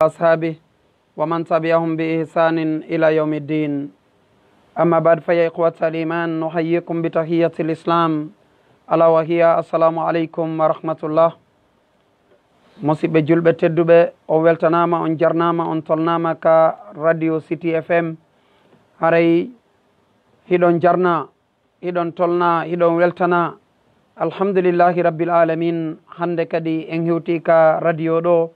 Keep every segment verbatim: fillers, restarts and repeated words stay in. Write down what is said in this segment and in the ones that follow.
وأصحابه ومن تبعهم بإحسان إلى يوم الدين. أما بعد، فيا إخوة الإيمان، نحييكم بتحية الإسلام، ألا وهي السلام عليكم ورحمة الله. Musidɓe julɓe tedduɓe, on weltanaama, on jarnaama, on tolnaama ka Radio City F M. Haray hiɗon jarnaa, hiɗon tolnaa, hiɗon weltanaa. Alhamdulillahi Rabbil Alamin. Hannde kadi en hewtii ka radio ɗo.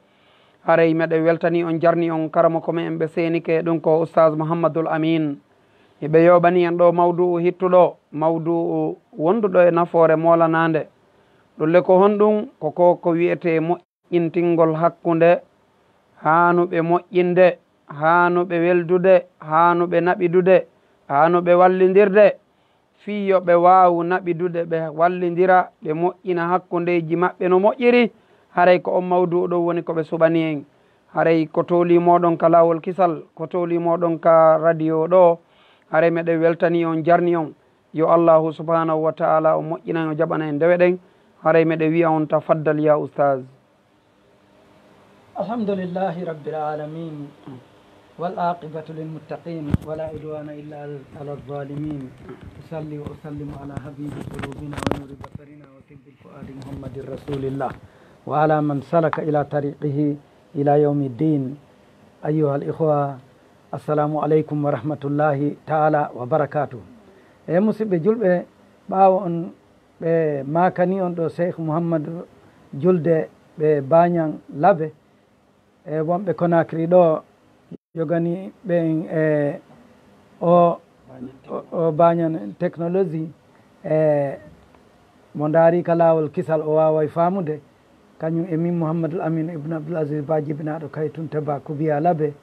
Haray meɗen weltanii on, jarnii on, karamoko meɗen ɓe seenike, ɗum ko Oustaz Mouhamadul Amin. Hiɓe yooɓanii en ɗo mawdu'u hittuɗo, mawdu'u wonduɗo e nafoore moolanaande. Ɗum le ko honɗum? Ko ko, ko wi'etee moƴƴintingol hakkunde haanuɓe moƴƴinde, haanuɓe weldude, haanuɓe naɓidude, haanuɓe wallindirde, fii yo ɓe waawu naɓidude, ɓe wallindira, ɓe moƴƴina hakkundeeji maɓɓe no moƴƴiri. Haray ko on mawdu'u ɗo woni ko ɓe suɓanii en. Haray ko toolii mooɗon ka laawol kisal, ko toolii mooɗon ka radio ɗo. Haray meɗen weltanii on, jarnii on. Yo Allahu subhanahu wa ta'ala o moƴƴinan, o jaɓana en ndewe ɗen. Haray meɗen wi'a on, tafaddal ya Oustaz. الحمد لله رب العالمين، والعاقبة للمتقين، ولا عدوان إلا على الظالمين. أصلي وأسلم على حبيب قلوبنا ونور بصرنا وطب الفؤاد محمد رسول الله، وعلى من سلك إلى طريقه إلى يوم الدين. أيها الإخوة، السلام عليكم ورحمة الله تعالى وبركاته. E musidɓe julɓe, ɓaawo on ɓe maakani on ɗo Cheikh Mouhamadou Julde ɓe Bañang Labe, e wonɓe Conakry ɗo jogani ɓen e o, o, o Bañang technologie, e mo ndaari ka laawol kisal o waaway faamude, kañum e min Mouhamadul Amin Ibn Abdul Aziz Ba jibinaaɗo Kaytun Teba Kubiya Labe,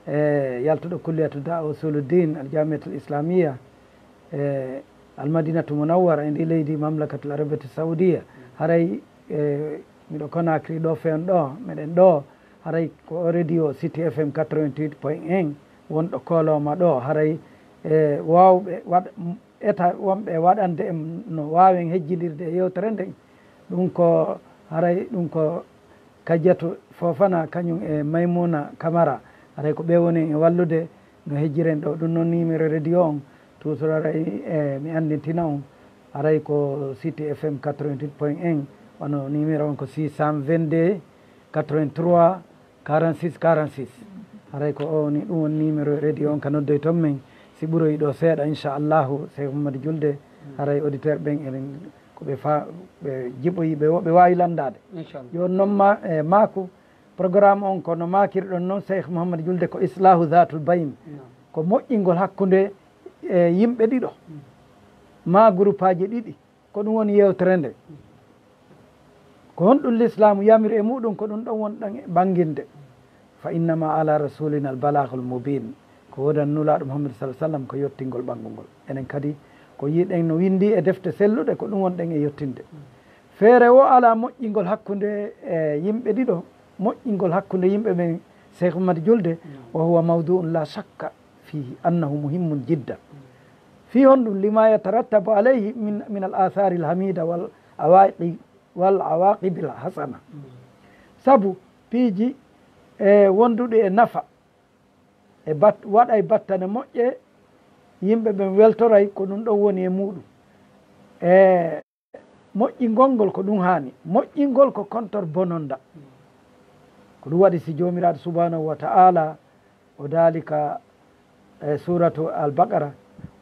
e yaltuɗo kulliyatu da usuluddin al jamiatul islamiyya, e Almadinatu Munawwara, e ndi leydi Mamlakatul Arabiyatu Saudiya. Haray e miɗo Conakry ɗo, fewn ɗo, meɗen ɗo, haray ko o radio City F M quatre-vingt-huit point un wonɗo koolooma ɗo, haray e waawɓe waɗ-, eta wonɓe waɗande en no waawen hejjindirde e yewtere nden. Ɗum ko haray, ɗum ko Kajjatu Fofana kañum e Maymuna Kamara, haray ko ɓe woni e wallude no hejjiren ɗo. Ɗum noon numéro radio on, toujours haray e mi anndintina on, haray ko City F M quatre-vingt-huit point un, wano numéro on ko six cent vingt-deux quatre-vingt-trois quarante-six quarante-six. Haray ko o woni, ɗum woni numéro radio on ka noddoyton men. Si ɓuroyi ɗo seeɗa, inchallahu, Cheikh Mouhamadou Julde, haray auditeur ɓen eɗen ko ɓe fa-, ɓe jiɓoyi, ɓe wo-, ɓe waawi lanndaade. Inchallah. Jooni noon ma-, e maaku, programme on ko no maakirɗon noon, Cheikh Mouhamadou Julde, ko Islahu Zatul Bayn. Naam. Ko moƴƴingol hakkunde e yimɓe ɗiɗo, maa groupaaji ɗiɗi. Ko ɗum woni yewtere nde. Ko honɗum Lislaamu yamiri e muɗum? Ko ɗum ɗon wonɗen e ɓannginde. Fa innama ala rasulina al balaghul mubin. Ko woodani Nulaaɗo Muhammad sallallahu alaihi wasallam ko yottingol ɓanngungol. Enen kadi ko yiɗen no winndi e defte selluɗe, ko ɗum wonɗen e yottinde. Feere wo alaa moƴƴingol hakkunde e yimɓe ɗiɗo, moƴƴingol hakkunde yimɓe ɓen, Cheikh Mouhamadou Julde, wa huwa mawdu'un la shakka fihi annahu muhimmun jiddan. Fii honɗum? Lima yatarattabu alayhi min, min al athari al hamida wal awaqi-, wal awaqibil hasana. Sabu piiji e wonduɗi e nafa, e bat-, waɗay battane moƴƴe, yimɓe ɓen weltoray, ko ɗum ɗon woni e muɗum. E moƴƴingol ngol ko ɗum haani, moƴƴingol ko kontor bononda. Ko ɗum waɗi si Joomiraaɗo subhanahu wa ta'ala o daali ka e suratu Al-Baqara,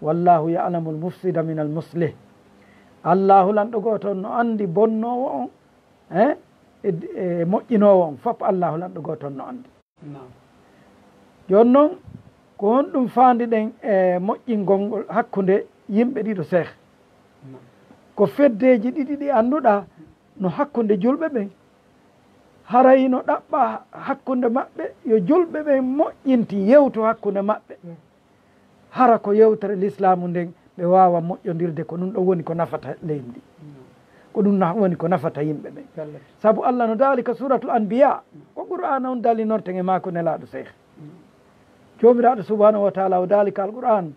"Wallahu ya'lamu al-mufsida min al-muslih." Allahu lanɗo gooto on no anndi bonnoowo on, eh, e, e moƴƴinoowo on fof. Allahu lanɗo gooto on no anndi. Naam. Jooni noon, ko honɗum faandiɗen e moƴƴingol ngol hakkunde yimɓe ɗiɗo, Seeh? Naam. Ko feddeeji ɗiɗi ɗi annduɗaa no hakkunde julɓe ɓen. Haray no ɗaɓɓaa hakkunde maɓɓe, yo julɓe ɓen moƴƴintin yewtu hakkunde maɓɓe. Mm. Hara ko yewtere lislaamu nden, ɓe waawa moƴƴondirde, ko ɗum ɗon woni ko nafata leydi ndi. Mm. Ko ɗum na-, woni ko nafata yimɓe ɓen. Wallaahi. Sabu Allah no daali ka Suuratul Anbiyaa, ko Qur'aana on dalinorten e maako, Nelaaɗo Seeh. Mm. Joomiraaɗo subhaanahu wa ta'aala o daali ka Alqur'aan,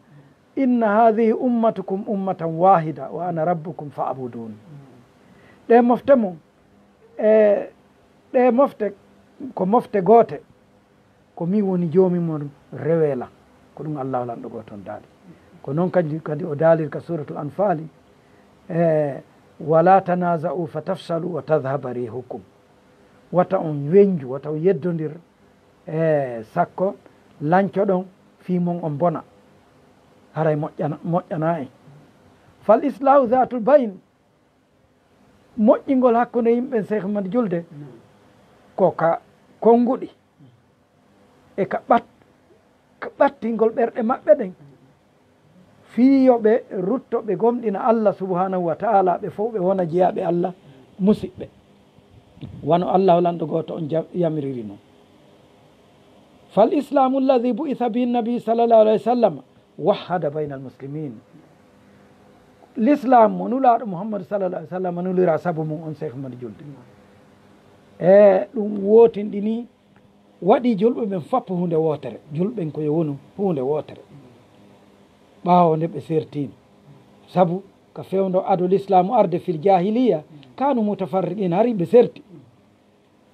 "Inna haadhihi ummatukum ummatan waahida wa ana rabbukum fa'budun." Mm. Ɗee mofte mon, e ɗee mofte ko mofte goote. Ko min woni joomi mon, rewee lan. Ko ɗum Allahu Lanɗo gooto on daali. Ko noon kadi, kadi o daaliri ka Suuratul Anfaali, e, "Walaa tanaaza'uu fatafshaluu wa tadhhaba riihukum." Wata on weñju, wata on yeddondir, e, sakko lancoɗon fii mon on bona. Haray moƴƴana, moƴƴanaa en. Fal islaahu zaatul bayn, moƴƴingol hakkunde yimɓe Seex Madi Julde, ko ka konnguɗi e ka ɓat-, ka ɓattingol ɓerɗe maɓɓe ɗen, fii yo ɓe rutto ɓe gomɗina Allah subhaanahu wa ta'ala, ɓe fow ɓe wona jeyaaɓe Allah musiɓɓe. Wano Allahu Lanɗo gooto on ja-, yamiriri non. Fal islaamu alladhi bu'itha bihi nabi sallallahu alayhi wa sallam wahhada bayna al-muslimin. L'islam mo Nulaaɗo Muhammadu sallallahu alayhi wa sallam nulira sabu mum on, Seex Madi Julde. E ɗum wootinɗini, waɗi julɓe ɓen fap huunde wootere. Julɓe ɓen ko yo wonu huunde wootere. Ɓaawo nde ɓe sertiino. Sabu ka fewndo ado l'islam arde fil jahiliya, kanu mutafarriqin, hari ɓe serti.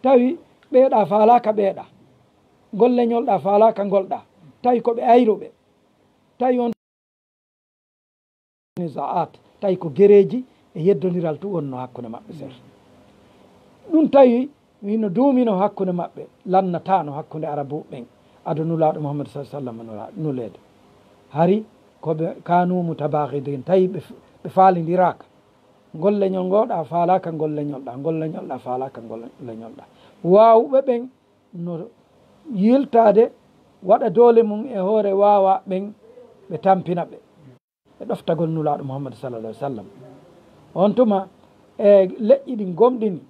Tawi ɓeeɗa faalaaka ɓeeɗa. Ngol leñol ɗa faalaaka ngol ɗa. Tawi ko ɓe ayruɓe. Tawi on nizaat, tawi ko gereeji e yeddondiral tun wonno hakkunde maɓɓe seeɗa. Ɗum tawi hino duumino hakkunde maɓɓe, lannataano hakkunde Arabuɓe ɓen, ado Nulaaɗo Muhammad sallallahu alaihi wasallam nula-, nuleede. Hari ko ɓe kanu mutabaghidin, tawi ɓe f-, ɓe faalindiraaka. Ngol leñol ngol ɗa faalaaka ngol leñol ɗa, ngol leñol ɗa faalaaka ngol leñol ɗa. Waawuɓe ɓen no yiltaade, waɗa doole mum e hoore waawaaɓe ɓen, ɓe tampina ɓe, e ɗoftagol Nulaaɗo Muhammad sallallahu alaihi wasallam. On tuma, e leƴƴi ɗin gomɗini,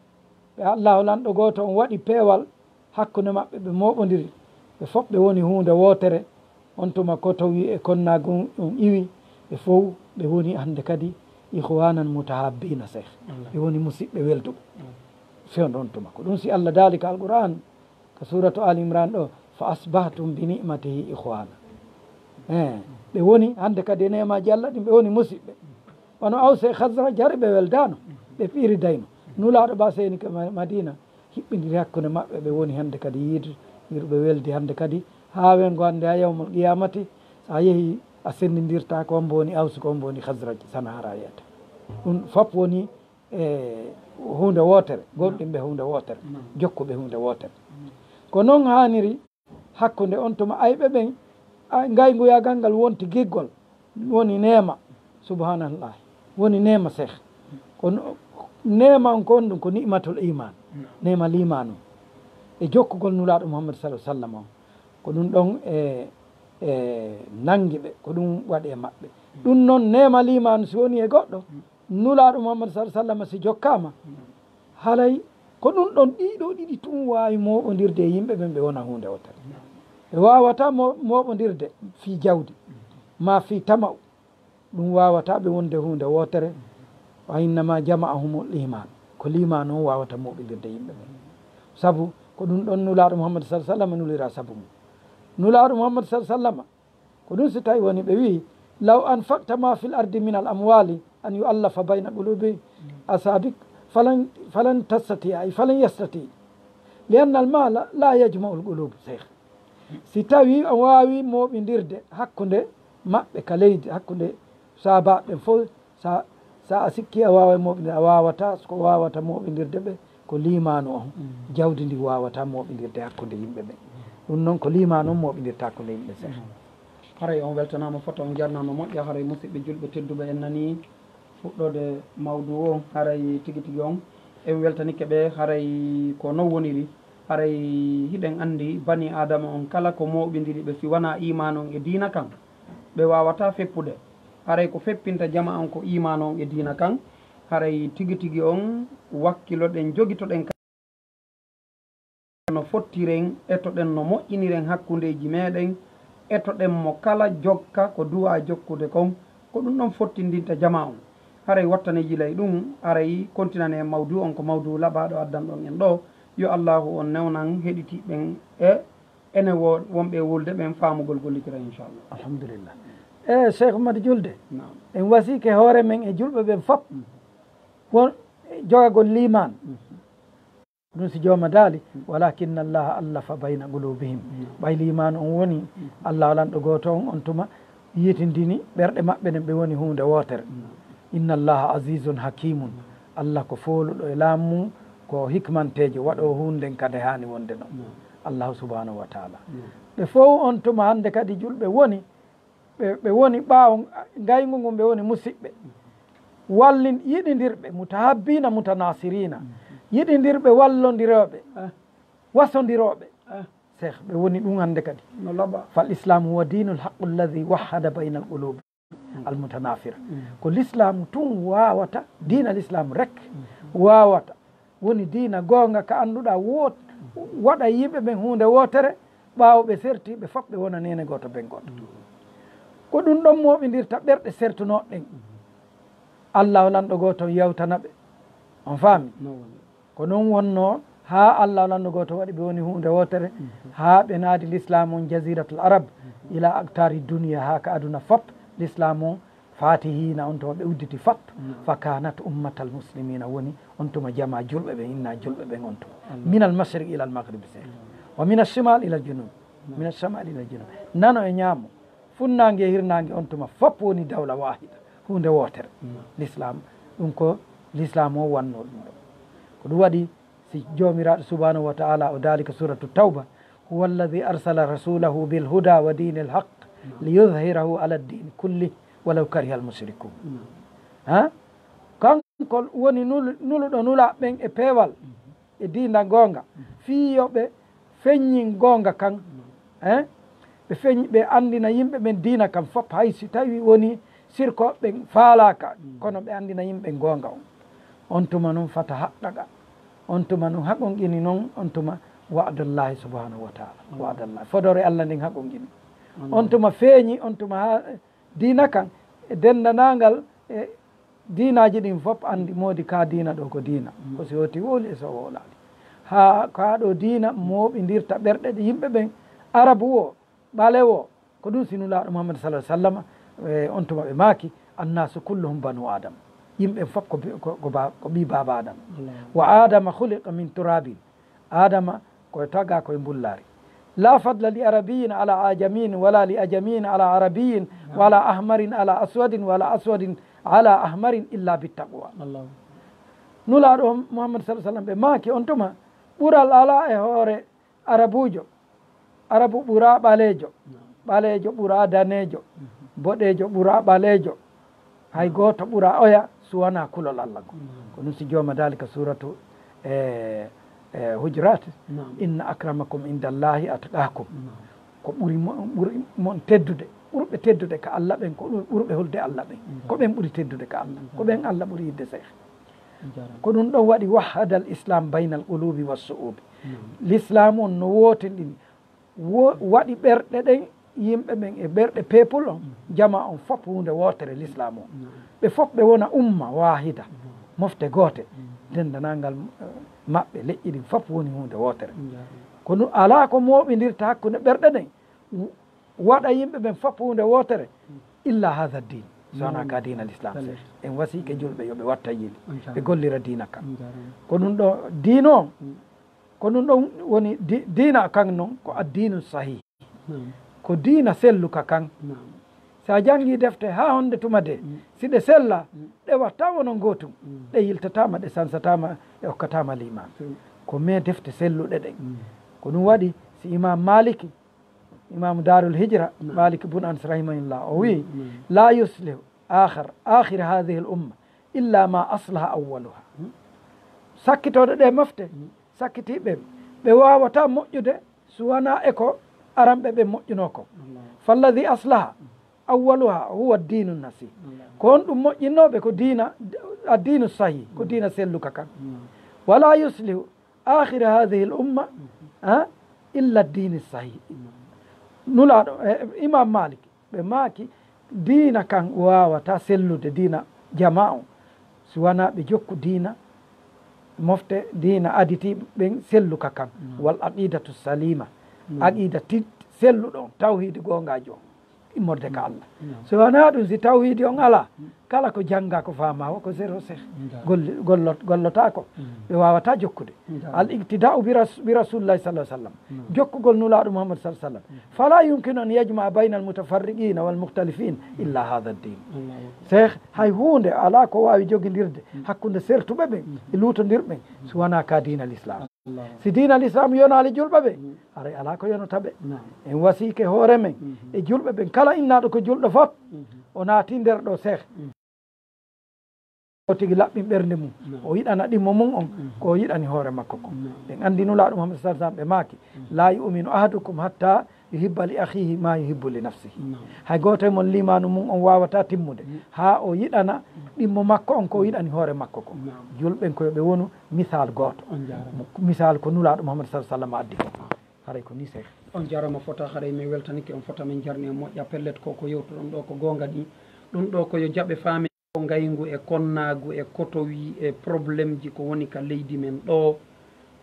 ɓe Allahu Lanɗo gooto on waɗi peewal hakkunde maɓɓe, ɓe mooɓondiri, ɓe fof ɓe woni huunde wootere. On tuma ko to wi e konnaagu on iwi, ɓe fof ɓe woni hannde kadi ikhwanan mutahabbina, seeɗa. Wallah. Ɓe woni musiɓɓe welduɓe. Wallah. Fewndo on tuma. Ko ɗum si Allah daali ka Alqur'an, ka suuratu Ali Imran ɗo, "Fa asbahtum bi ni'matihi ikhwana." Eh, ɓe woni hannde kadi e neemaaji Allah ɗin, ɓe woni musiɓɓe. Wano Aws e Khazraj, hari ɓe weldaano, ɓe piiridayno. Nulaaɗo ba seeni ka Ma-, Madina, hiɓɓindiri hakkunde maɓɓe, ɓe woni hannde kadi yiidu-, yiiduɓe weldi hannde kadi, haa weengo hannde haa yawmal qiyamati, so a yehi a senndindirta ko hombo woni Aws, ko hombo woni Khazraj, sana hara yiyata. Ɗum fof woni e huunde wootere, gomɗinɓe huunde wootere, naam, jokkuɓe huunde wootere. Naam. Ko noon haaniri hakkunde on tuma ayɓe ɓen, a, ngaynguyagal ngal wonti giggol, woni neema, subhanallah, woni neema seeɗa. Ko no-, neema on ko honɗum? Ko ni'matul iman, naam, neema liimaanu, e jokkugol Nulaaɗo Muhammad sallallahu alaihi wasallam on. Ko ɗum ɗon e, e nangi ɓe, ko ɗum waɗi e maɓɓe. Ɗum noon neema liimaanu si woni e goɗɗo, Nulaaɗo Muhammad sallallahu alaihi wasallam si jokkaama, haray ko ɗum ɗon ɗiɗo ɗiɗi tun waawi mooɓondirde e yimɓe ɓen, ɓe wona huunde wootere. Ɓe waawataa mo-, mooɓondirde fii jawdi, maa fii tama'u. Ɗum waawataa ɓe wonde huunde wootere. Wa innama jama'ahumul iman. Ko liimaanu on waawata mooɓindirde yimɓe ɓen. Sabu ko ɗum ɗon Nulaaɗo Muhammad sallallahu alaihi wasallam nulira sabu mum. Nulaaɗo Muhammad sallallahu alaihi wasallam, ko ɗum si tawi woni ɓe wi'i, "Law anfaqta ma fil ardi min al amwali an yu'allafa bayna qulubi asabik falan, falan tastati'a, falan yastati. Li anna al mala la yajma'u al qulub." Seeɗa. Si tawi a waawi mooɓindirde hakkunde maɓɓe ka leydi, hakkunde saabaaɓe ɓen fof, sa, sa a sikki a waaway mooɓindirde, a waawataa, ko waawata mooɓindirde ɓe, ko liimaanu on. Mm. Jawdi ndi waawataa mooɓindirde hakkunde yimɓe ɓen. Ɗum noon ko liimaanu on mooɓindirta hakkunde yimɓe ɓen. Mm. Haray on weltanaama fota, on jarnaama moƴƴa. Haray musiɓɓe julɓe tedduɓe, en nanii fuɗɗoode mawduu o. Haray tigi tigi on, en weltanike ɓe. Haray ko non woniri. Haray hiɗen anndi banii Aadama on kala ko mooɓindiri ɓe si wanaa iimaan on e diina kan, ɓe waawataa feppude. Haray ko feppinta jamaa on ko iimaan on e diina kan. Haray tigi tigi on wakkiloɗen, jogitoɗen ka no fottiren, etoɗen no moƴƴiniren hakkundeeji meeɗen, etoɗen mo kala jokka ko duwaa jokkude kon. Ko ɗum ɗon fottindinta jamaa on. Haray wattane yilay ɗum, haray kontinane mawduu on, ko mawduu laɓaaɗo addanɗon en ɗo. Yo Allaahu on newnan heɗitiiɓe ɓen e enen wo-, wonɓe e wulde ɓen faamugol gollitira, inchallah. Alhamdulillah. E Cheikh Madi Julde, naam, en wasiike hoore men e julɓe ɓen fop, mhm, won jogagol liimaan. Mhm. Ɗum si jooma daali, "Walakinna Allaha allafa bayna qulubihim." Ɓay liimaanu on woni, Allah lanɗo gooto on, on tuma yitindini ɓerɗe maɓɓe ɗen, ɓe woni huunde wootere. "Inna Allaha azizun hakimun." Allah ko fooluɗo e laamu mum, ko hikmanteejo, waɗo huunde nden kade haani wonde non. Allahu subhanahu wa taala. Ɓe fow on tuma hannde kadi julɓe woni, ɓe, ɓe woni ɓaawo ngayngu ngun, ɓe woni musiɓɓe. Wallin-, yiɗindirɓe, mutahabbiina, mutanasiriina. Yiɗindirɓe, wallondirooɓe, wasondirooɓe. Seeh, ɓe woni ɗum hannde kadi. No laɓa. Fal Islamu huwa diinul haqqu alladhi wahhada bayna al qulubi al mutanafira. Ko Lislaamu tun waawata, diina Lislaamu rek waawata. Woni diina goonga ka annduɗaa woot-, waɗa yimɓe ɓen huunde wootere, ɓaawo ɓe serti, ɓe fof ɓe wona neene gooto, ben gooto. Ko ɗum ɗon mooɓindirta ɓerɗe sertunooɗe ɗen. Allah o lanɗo gooto on yawtana ɓe. On faami? No woni. Ko non wonnoo haa Allah o lanɗo gooto waɗi ɓe woni huunde wootere, haa ɓe naadi Lislaamu on jaziratul Arab, ila aktari duniya, haa ka aduna fop Lislaamu on faatihiina, on tuma ɓe udditi fop, fa kanat ummatal muslimina, woni on tuma jamaa julɓe ɓen, inna julɓe ɓen on tuma. Min al mashriq ila al maghrib, seeh. Wa min al shimal ila al junub. Min al shimal ila al junub. Nano e ñaamo, funnaange e hirnaange, on tuma fop woni dawla wahida, huunde wootere. Lislaam, ɗum ko Lislaam o wannoo ɗum ɗo. Ko ɗum waɗi si Joomiraaɗo subhanahu wa ta'ala o daali ka suratu Tawba, "Huwa alladhi arsala rasulahu bil huda wa dinil haqq liyudhhirahu ala ad-din kulli walaw kariha al mushrikun." Ha? Kanko woni nul-, nuluɗo nulaaɓe ɓen e peewal, e diina goonga, fii yo ɓe feññin goonga kan. Hein? Ɓe feñ-, ɓe anndina yimɓe ɓen diina kan fop, hay si tawi woni sirkooɓe ɓen faalaaka, kono ɓe anndina yimɓe goonga on. On tuma nun fata haqqaqa. On tuma nun haqqonqini non, on tuma wa'dallahi subhanahu wa ta'ala. Wa'dallahi. Fodore Allah nden haqqonqini. On tuma feeñi, on tuma haa diina kan e denndanangal e diinaaji ɗin fop anndi moodi ka diina ɗo ko diina. Ko si hooti wowli e so wowlaali. Haa kaa ɗo diina mooɓindirta ɓerɗe ɗe yimɓe ɓen, Arabu o, ɓalewo, ko ɗum si Nulaaɗo Muhammad sallallahu alaihi wasallam, e, on tuma ɓe maaki, "Annaasu kulluhum banu Adam." Yimɓe fof ko bi-, ko, ko ba-, ko ɓii baaba Adama. Wa Adama khuliqa min turabin. Adama ko taga ko e mbullaari. La fadla li arabiyin ala ajamiyin, wala li ajamiyin ala arabiyin, wala ahmarin ala aswadin, wala aswadin ala ahmarin illa bittaqwa. Nulaaɗo on Muhammad sallallahu alaihi wasallam ɓe maaki on tuma, ɓural alaa e hoore Arabuujo, Arabu ɓuraa ɓaleejo, ɓaleejo ɓuraa daneejo, boɗeejo ɓuraa ɓaleejo, hay gooto ɓuraa oya si wanaa kulol Allah ngol. Ko ɗum si jooma daali ka suuratu, e, e, Hujurat, "Inna akramakum indallahi atqakum." Ko ɓuri mo-, ɓuri mon teddude, ɓurɓe teddude ka Allah ɓen, ko ɗum ɓurɓe hulde Allah ɓen. Ko ɓen ɓuri teddude ka Allah. Ko ɓen Allah ɓuri yidde seeɗa. Ko ɗum ɗon waɗi wahhadal Islam baynal qulubi was su'ubi. L'islam on no wootindini, wo-, waɗi ɓerɗe ɗen, yimɓe ɓen e ɓerɗe people on, jama on fop huunde wootere l'islam on. Ɓe fop ɓe wona umma wahida, mofte goote, denndanangal, eh, maɓɓe, leƴƴi ɗin fop woni huunde wootere. Ko nu-, alaa ko mooɓindirta hakkunde ɓerɗe ɗen, waɗa yimɓe ɓen fof huunde wootere, illa hadha din, so wonaa ka diina l'islam seeɗa. En wasiike julɓe yo ɓe watta yiili, ɓe gollira diina kan. Ko ɗum ɗo diina on, ko ɗum ɗon woni di-, diina kan non ko addinu sahih. Ko diina selluka kan. So a janngi defte haa honde tuma de, si ɗe sella, ɗe watta wono ngootum. Ɗe yiltataama, ɗe sansataama, ɗe okkataama liimaan. Ko me defte selluɗe ɗen. Ko ɗum waɗi si Imam Maliki, Imaamu Daarul Hijra, Malik bun Anas rahimahullah, o wi'i, "La yuslihu akhir, akhir hadhihi al umma illa ma aslaha awwaluha." Sakkitooɗo ɗe mofte, sakkitiiɓe, ɓe waawata moƴƴude so wonaa e ko aranɓe ɓe moƴƴunoo ko. Falladhi aslaha awwaluha huwa ad-dinu nasih. Ko on ɗum moƴƴinnooɓe ko diina, ad-dinu sahih, ko diina selluka kan. Wala yuslihu akhir hadhihi al umma, ha, illa ad-dini sahih. Nulaaɗo, eh, Imam Malik, ɓe maaki, diina kan waawata sellude, diina jama on, si wanaa ɓe jokku diina mofte, diina aditi ɓen selluka kan, wal aqidatu salima, aqida ti-, selluɗo on, tawhidi goongaajo on. immorde ka Allah. So wonaa ɗum, si tawhiidi on alaa, kala ko janngaa ko faamaa o ko zéro, seh. Golli-, gollot-, gollotaako. Ɓe waawataa jokkude. Al iqtidaa'u bi ras-, bi Rasulillahi sallallahu alaihi wasallam. Jokkugol Nulaaɗo Muhammad sallallahu alaihi wasallam. Fala yumkinu an yajma'a bayna al mutafarriqina wal mukhtalifin illa hadha ad-din. Seh, hay huunde alaa ko waawi jogindirde hakkunde sertuɓe ɓen e luutondirɓe ɓen, si wonaa ka diina l'islam. Si diina l'islam yonaali julɓe ɓen, haray alaa ko yonota ɓe. En wasiike hoore men e julɓe ɓen. Kala innaaɗo ko julɗo fof, o naati nder ɗo, seh. O tigi laɓɓin ɓernde mum, o yiɗana ɗimmo mum on ko o yiɗani hoore makko kon. En anndi Nulaaɗo Muhammad sallallahu alaihi wasallam ɓe maaki, "La yu'minu ahadukum hatta yuhibba li akhihi ma yuhibbu li nafsihi." Hay gooto e mon liimaanu mum on waawataa timmude haa o yiɗana ɗimmo makko on ko o yiɗani hoore makko kon. Julɓe ɓen ko yo ɓe wonu misal gooto. Misal ko Nulaaɗo Muhammad sallallahu alaihi wasallam addi kon. Haray ko ni, seh. On jaaraama fota, haray min weltanike on fota, min jarni on moƴƴa. Pellet ko ko yewtuɗon ɗo ko goonga ni. Ɗum ɗo ko yo jaɓe faame ko ngayngu e konnaagu e kotowi e problemji ko woni ka leydi men ɗo.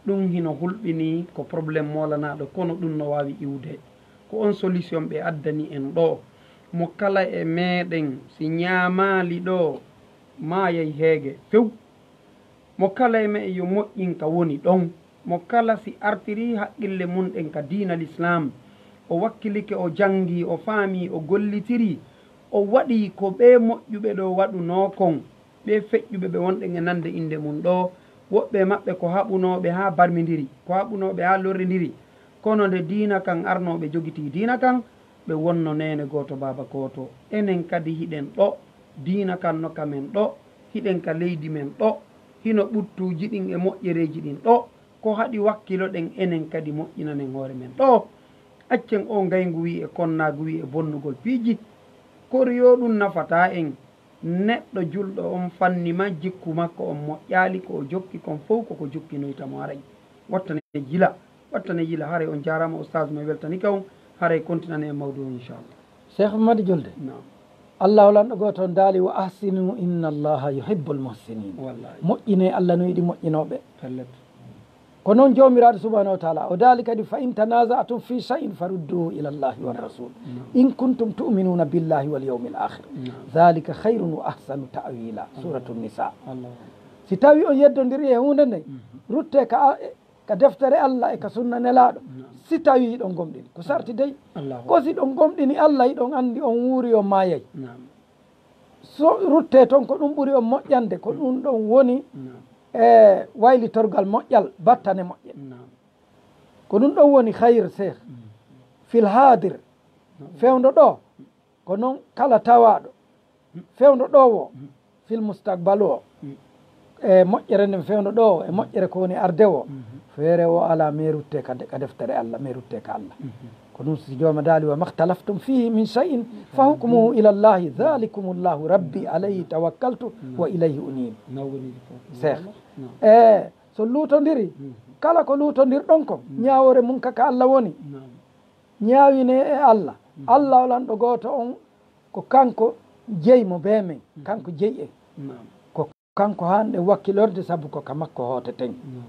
Ɗum hino hulɓini ko problème moolanaaɗo, kono ɗum no waawi iwde. Ko on solution ɓe addani en ɗo. Mo kala e meɗen si ñaamaali ɗo, maayay heege few. Mo kala e me'e yo moƴƴin ka woni ɗon. Mo kala si artirii haqqille mum ɗen ka diina l'islam, o wakkilike, o janngi, o faami, o gollitiri, o waɗi ko ɓee moƴƴuɓe ɗo waɗunoo kon, ɓee feƴƴuɓe ɓe wonɗen e nande innde mum ɗo, woɓɓe e maɓɓe ko haɓunooɓe haa barmindiri, ko haɓunooɓe haa lorrindiri. Kono nde diina kan arnoo, ɓe jogitii diina kan, ɓe wonno neene gooto, baaba gooto. Enen kadi hiɗen ɗo, diina kan no ka men ɗo, hiɗen ka leydi men ɗo, hino ɓuttuuji ɗin e moƴƴereeji ɗin ɗo. Ko haɗi wakkiloɗen enen kadi moƴƴinanen hoore men ɗo? Accen o ngayngu wi'i e konnaagu wi'i e bonnugol piiji. Kori yo ɗum nafataa en. Neɗɗo julɗo on fanni ma jikku makko on moƴƴaali, ko o jokki kon fow ko ko jokkinoyta mo haray. Wattane yila, wattane yila. Haray on jaaraama, ustaz, mi weltanike on. Haray kontinane e mawdu o, inchallah. Cheikh Madi Julde. Naam. Allah o lanɗo gooto on daali, "Wa ahsinu inna Allaha yuhibbul muhsinin." Wallahi. Moƴƴinee, Allah no yiɗi moƴƴinooɓe. Pellet. Ko noon Joomiraaɗo subhanahu wa taala o daali kadi, "Fa in tanaza'tum fi shay'in farudduhu ila Allahi wa rasul. Naam. In kuntum tu'minuna billahi wal yawmil akhir. Naam. Dhalika khayrun wa ahsanu ta'wila." Suratu Nisa. Allah. Si tawi on yeddondiri e huunde nde, rutte ka a-, ka deftere Allah e ka sunna Nelaaɗo, si tawi hiɗon gomɗini. Ko sarti dey. Allahu. Ko si ɗon gomɗini Allah, hiɗon anndi on wuuri, on maayay. Naam. So rutte toon, ko ɗum ɓuri on moƴƴande, ko ɗum ɗon woni, naam, e waylitorgal moƴƴal, battane moƴƴe. Naam. Ko ɗum ɗon woni khayr, Cheikh. Mm. Fil hadir, naam, fewndo ɗo, ko noon kala tawaaɗo fewndo ɗo o, fil mustaqbal o, e moƴƴere nden fewndo ɗo o, e moƴƴere ko woni arde o, feere o alaa merutte ka de-, ka deftere Allah, merutte ka Allah. Ko ɗum si jooma daali, "Wa makhtalaftum fihi min shay'in fa hukmuhu ila Allahi, dhalikumullahu rabbi alayhi tawakkaltu wa ilayhi unib." Cheikh. E so luutondiri, kala ko luutondirɗon ko, ñaawoore mum ka, ka Allah woni. Ñaawinee e Allah. Allah o lanɗo gooto on, ko kanko jeyi mo bee men, kanko jeyi en. Naam. Ko kanko haanɗen wakkilorde, sabu ko ka makko hooteten. Naam.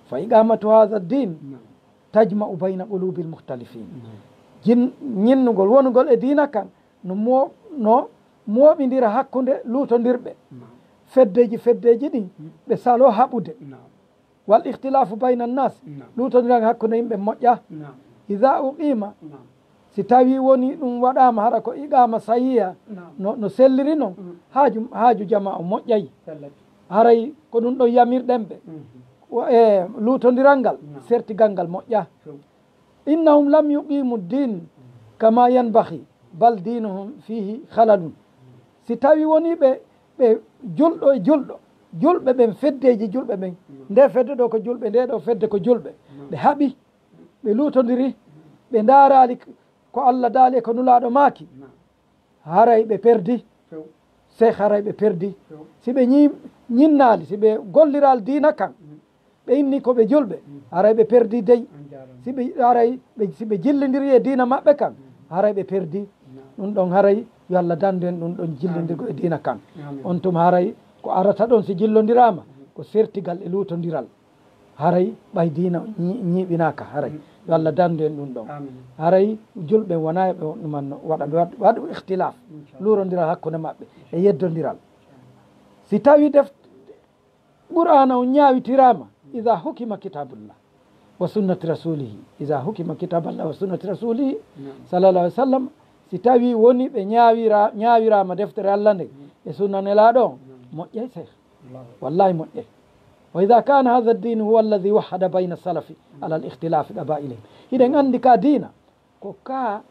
Fa iqamatu hadha din, naam, tajma'u bayna qulubil mukhtalifin. Naam. Jin-, ñinnugol, wonugol e diina kan, no mo-, no mooɓindira hakkunde luutondirɓe. Naam. Feddeeji, feddeeji ɗin, ɓe saloo haɓude. Naam. Wal ikhtilafu bayna nas, naam, luutondiral hakkunde yimɓe moƴƴa. Naam. Idha uqima, naam, si tawi woni ɗum waɗaama hara ko iqama sahiha, naam, no, no selliri non, mm, haaju, haaju jamaa o moƴƴay. Pellet. Haray ko ɗum ɗon yamirɗen ɓe. Mhm. Wa-, e luutondiral ngal, naam, sertigal ngal moƴƴa. Few. Innahum lam yuqimu din kama yanbaghi, bal dinuhum fihi khalalun. Si tawi woni ɓe, ɓe julɗo e julɗo, julɓe ɓen, feddeeji julɓe ɓen, nde fedde ɗo ko julɓe, nde ɗo fedde ko julɓe, ɓe haɓi, ɓe luutondiri, ɓe ndaaraali ko Allah daali e ko Nulaaɗo maaki, haray ɓe perdi. Few. Sey haray ɓe perdi. Few. Si ɓe ñi-, ñinnaali, si ɓe golliraali diina kan, ɓe inni ko ɓe julɓe, haray ɓe perdi dey. On jaaraama. Si ɓe, haray ɓe, si ɓe jillindiri e diina maɓɓe kan, haray ɓe perdi. Naam. Ɗum ɗon haray yo Allah dandu en ɗum ɗon jillindirgo e diina kan. Amin. On tuma haray ko arata ɗon si jillondiraama, ko sertigal e luutondiral. Haray ɓay diina ñi-, ñiiɓinaaka haray. Mm. Yo Allah danndu en ɗum ɗon. Haray julɓe wonaa e ɓe ɗumanno waɗa ɓe waɗ- waɗu ikhtilaf, luurondiral hakkunde maɓɓe e yeddondiral. Si tawi def Qur'aana on ñaawitiraama, iza hukima kitabullah wa sunnati rasulihi, iza hukima kitaballah wa sunnati rasulihi, sallallahu alaihi wasallam, si tawi woni ɓe ñaawira ñaawiraama deftere Allah nde e sunna nelaaɗo on, moƴƴay seh. Wallahi moƴƴay. Wa iza kana hadha ad-din huwa alladhi wahhada bayna salafi ala al-ikhtilafi qabailihim. Hiɗen anndi ka diina ko ka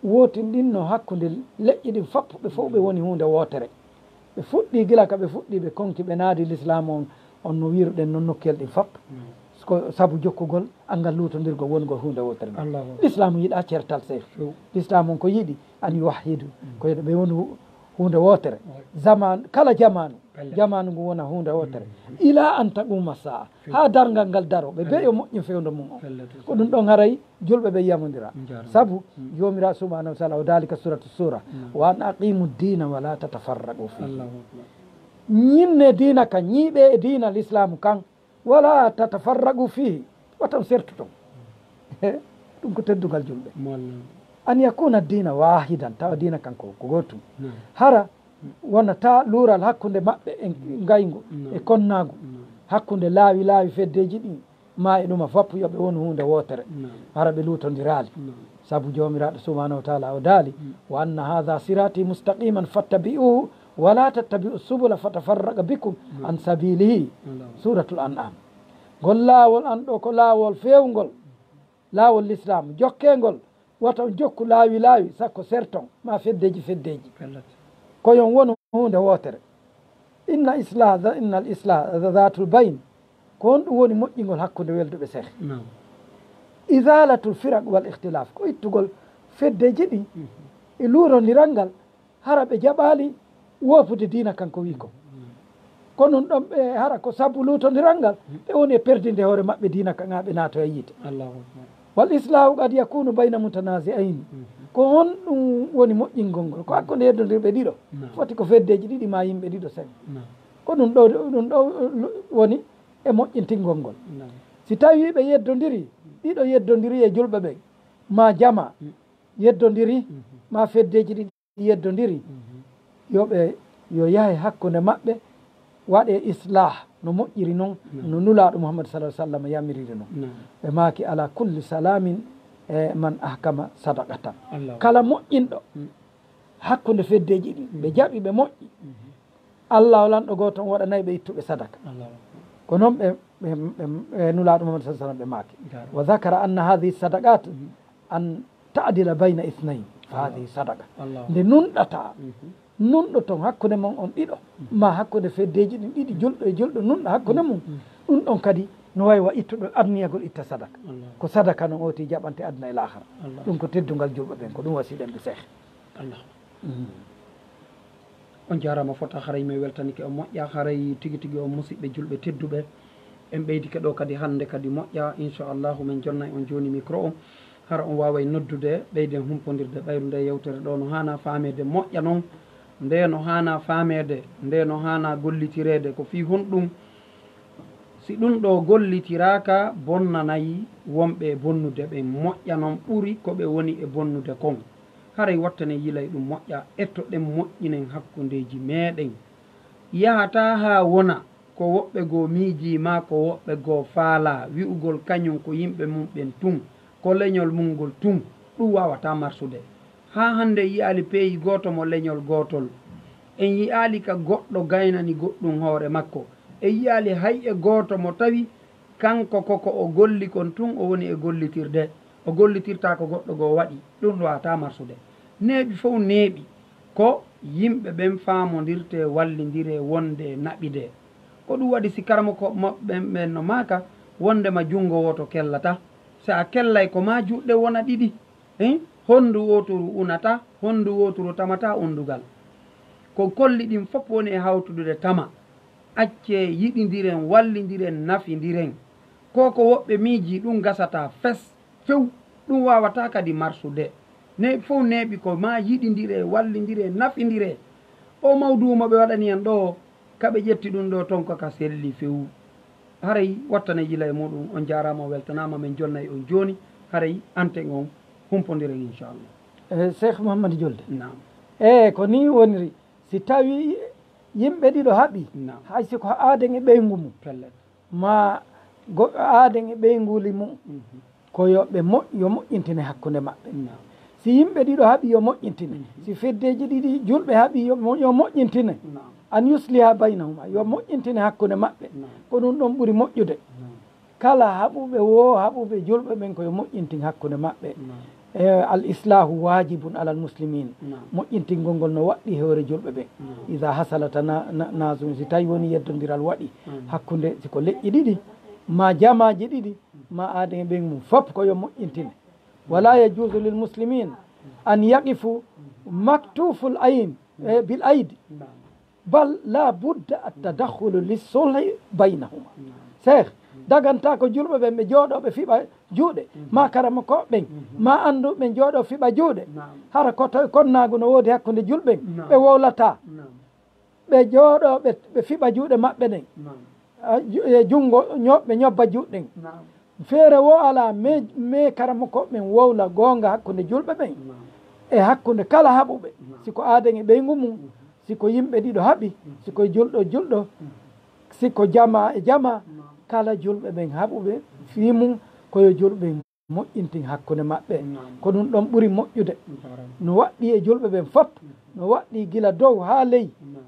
wootinɗinno hakkunde leƴƴi ɗin fappu, ɓe fof ɓe woni huunde wootere. Ɓe fuɗɗi gila ka ɓe fuɗɗi ɓe konki, ɓe naadi lislaamu on, on no wiiruɗen non nokkel ɗin fappu. Ko sabu jokkugol anngal luutondirgol wonugol huunde wootere. Lislaamu yiɗa certal seh. Lislaamu on ko yiɗi an yuwahhidu, ko yiɗa ɓe woni hu- huunde wootere. Zaman kala jamaanu, jamaanu ngu wona huunde wootere. Ila an taquma saa, haa darngal ngal daro, ɓe beyo moƴƴin fewndo mum on. Ko ɗum ɗon haray julɓe ɓe yamondira. Sabu joomiraaɗo subhanahu wa taala o daali ka suratu sura, wa an aqimu dina wa la tatafarraqu fihi. Ñinne diina kan, ñiiɓe e diina lislaamu kan, wala tatafarraqu fihi, wata on sertu ton. Ɗum ko teddungal julɓe. An yakuna dina wahidan, tawa diina kan ko ko gootum. Hara wonata luural hakkunde maɓɓe e ngayngu e konnaagu, hakkunde laawi laawi feddeeji ɗin, ma e ɗuma fappu yo ɓe wonu huunde wootere. Hara ɓe luutondiraali. Sabu joomiraaɗo subhanahu wa taala o daali, wa anna hadha sirati mustaqiman fattabi'uhu wa la tattabi'u subula fatafarraqa bikum an sabilihi. Suratul An'am. Ngol laawol an ɗo ko laawol feewngol, laawol lislaam jokkengol. Wata on jokku laawi laawi, sakko serton ma feddeeji feddeeji. Ko yon wonu huunde wootere. Inna islaha, inna al islaha dhatul bayn. Ko honɗum woni moƴƴingol hakkunde welduɓe seh? Izalatul firaq wal ikhtilaf, ko ittugol feddeeji ɗin e luurondiral ngal, hara ɓe jaɓaali woopude diina kan ko wii ko. Ko ɗum ɗon ɓe hara ko sabu luutondiral ngal, ɓe woni e perdinde hoore maɓɓe diina kan, haa ɓe naatoya yiite. Wal islahu qad yakunu bayna mutanazi'ayni. Ko honɗum woni moƴƴingol ngol? Ko hakkunde yeddondirɓe ɗiɗo. Foti ko feddeeji ɗiɗi ma yimɓe ɗiɗo seh. Ko ɗum ɗo, ɗum ɗo woni e moƴƴintingol ngol. Si tawi ɓe yeddondiri, ɗiɗo yeddondiri e julɓe ɓen, ma jama yeddondiri, ma feddeeji ɗiɗi yeddondiri, yo ɓe, yo yahe hakkunde maɓɓe, waɗe islah no moƴƴiri non, no Nulaaɗo Muhammad sallallahu alaihi wasallam yamiriri non. Ɓe maaki, ala kulli salamin e man ahkama sadaqatan. Kala moƴƴinɗo hakkunde feddeeji ɗin, ɓe jaɓi, ɓe moƴƴi, Allah o lanɗo gooto on waɗanay ɓe ittuɓe sadaka. Ko non ɓe, ɓe, ɓe, ɓe Nulaaɗo Muhammad sallallahu alaihi wasallam ɓe maaki. Wa dhakara anna hadhihi sadaqat an ta'dila bayna ithnayn, fa hadhihi sadaqa. Nde nunɗata, nunɗo ton hakkunde mon on ɗiɗo, ma hakkunde feddeeji ɗin ɗiɗi, julɗo e julɗo nunɗa hakkunde mum, ɗum ɗon kadi no wayi wa ittuɗo adniyagol itta sadaka. Ko sadaka non oti jaɓante aduna e lahara. Ɗum ko teddungal julɓe ɓen, ko ɗum wasiɗen ɓe seh. On jaaraama fota, haray mi weltanike on moƴƴa, haray tigi tigi on musiɓɓe julɓe tedduɓe. En ɓeydike ɗo kadi hannde kadi moƴƴa, inchallahu min jonnay on jooni micro on. Hara on waaway noddude, ɓeyden humpondirde ɓayru nde yewtere ɗo no haana faameede moƴƴa non. Nde no haana faameede, nde no haana gollitireede, ko fii honɗum? Si ɗum ɗo gollitiraaka, bonnanay wonɓe e bonnude ɓen, moƴƴa non ɓuri ko ɓe woni e bonnude kon. Haray wattane yilay ɗum moƴƴa, ettoɗen moƴƴinen hakkundeeji meeɗen. Yahataa haa wona ko woɓɓe goo miijii maa ko woɓɓe goo faalaa, wi'ugol kañum ko yimɓe mum ɓen tun, ko leñol mum ngol tun, ɗum waawataa marsude. Haa hannde en yi'aali peeyi gooto mo leñol gootol. En yi'aali ka goɗɗo gaynani goɗɗum hoore makko. En yi'aali hay e gooto mo tawi kanko ko ko o golli kon tun o woni e gollitirde. O gollitirtaa ko goɗɗo goo waɗi. Ɗum ɗo waawataa marsude. Neeɓi fow neeɓi ko yimɓe ɓen faamondirtee, wallindiree, wondee, naɓidee. Ko ɗum waɗi si karamoko maɓɓe ɓen no maaka wondema junngo wooto kellataa. Si a kellay ko maa juuɗe wona ɗiɗi. Hein? Honndu wooturu unataa, honndu wooturu tamataa undugal. Ko kolli ɗin fof woni e hawtudude tama. Accee yiɗindiren, wallindiren, nafindiren. Ko ko woɓɓe miijii ɗum gasataa fes, few, ɗum waawataa kadi marsude. Neeɓi fof neeɓi ko maa yiɗindiree, wallindiree, nafindiree. O mawduu mo ɓe waɗani en ɗoo, ka ɓe ƴetti ɗum ɗoo ton ko ka selli few. Haray wattane yila e muɗum. On jaaraama, on weltanaama, min jonnay on jooni. Haray anten on humpondiren, inchallah. E Cheikh Mouhamadou Julde. Naam. E ko ni woniri, si tawi yimɓe ɗiɗo haɓi, Naam. hay si ko aaden e ɓeyngu mum, Pellet. ma goɗɗo aaden e ɓeynguuli mum, Mhm. ko yo ɓe mo yo moƴƴintine hakkunde maɓɓe. Naam. Si yimɓe ɗiɗo haɓi yo moƴƴintine, si feddeeji ɗiɗi julɓe haɓi yo mo- yo moƴƴintine. Naam. An yusliha baynahuma, yo moƴƴintine hakkunde maɓɓe. Naam. Ko ɗum ɗon ɓuri moƴƴude. Naam. Kala haɓuɓe woo haɓuɓe julɓe ɓen ko yo moƴƴintin hakkunde maɓɓe. Naam. E al islahu wajibun alal muslimin. Naam. Moƴƴintingol ngol no waɗɗi e hoore julɓe ɓen. Naam. Ida hasala tanazun, si tawi woni yeddondiral waɗi Naam. hakkunde, si ko leƴƴi ɗiɗi ma jamaaji ɗiɗi ma aaden e ɓeyngu mum, fop ko yo moƴƴintine. Wala yajuzu lil muslimin an yaqifu maktuful ayn, e, bil aydi. Naam. Bal la budda at tadakhulu lis sulhi baynahuma. Naam. Cheikh, daganta ko julɓe ɓen ɓe jooɗo ɓe fiɓa juuɗe, ma karamokooɓe ɓen, ma annduɓe ɓen jooɗo fiɓa juuɗe. Naam. Hara ko tawi konnaagu no woodi hakkunde julɓe ɓen, Naam. ɓe wowlata. Naam. Ɓe jooɗo ɓe, ɓe fiɓa juuɗe maɓɓe ɗen. Naam. A, ju- e junngo ño- ɓe ñobba juuɗe ɗen. Naam. Feere woo alaa, mais, mais karamokooɓe ɓen wowla goonga hakkunde julɓe ɓen. Naam. E hakkunde kala haɓuɓe. Naam. Si ko aaden e ɓeyngu mum, si ko yimɓe ɗiɗo haɓi, si ko julɗo julɗo, si ko jamaa e jamaa, kala julɓe ɓen haɓuɓe fii mum, ko yo julɓe ɓen moƴƴintin hakkunde maɓɓe. Naam. Ko ɗum ɗon ɓuri moƴƴude. Njaaraama. No waɗɗi e julɓe ɓen fop, no waɗɗi gila dow haa ley. Naam.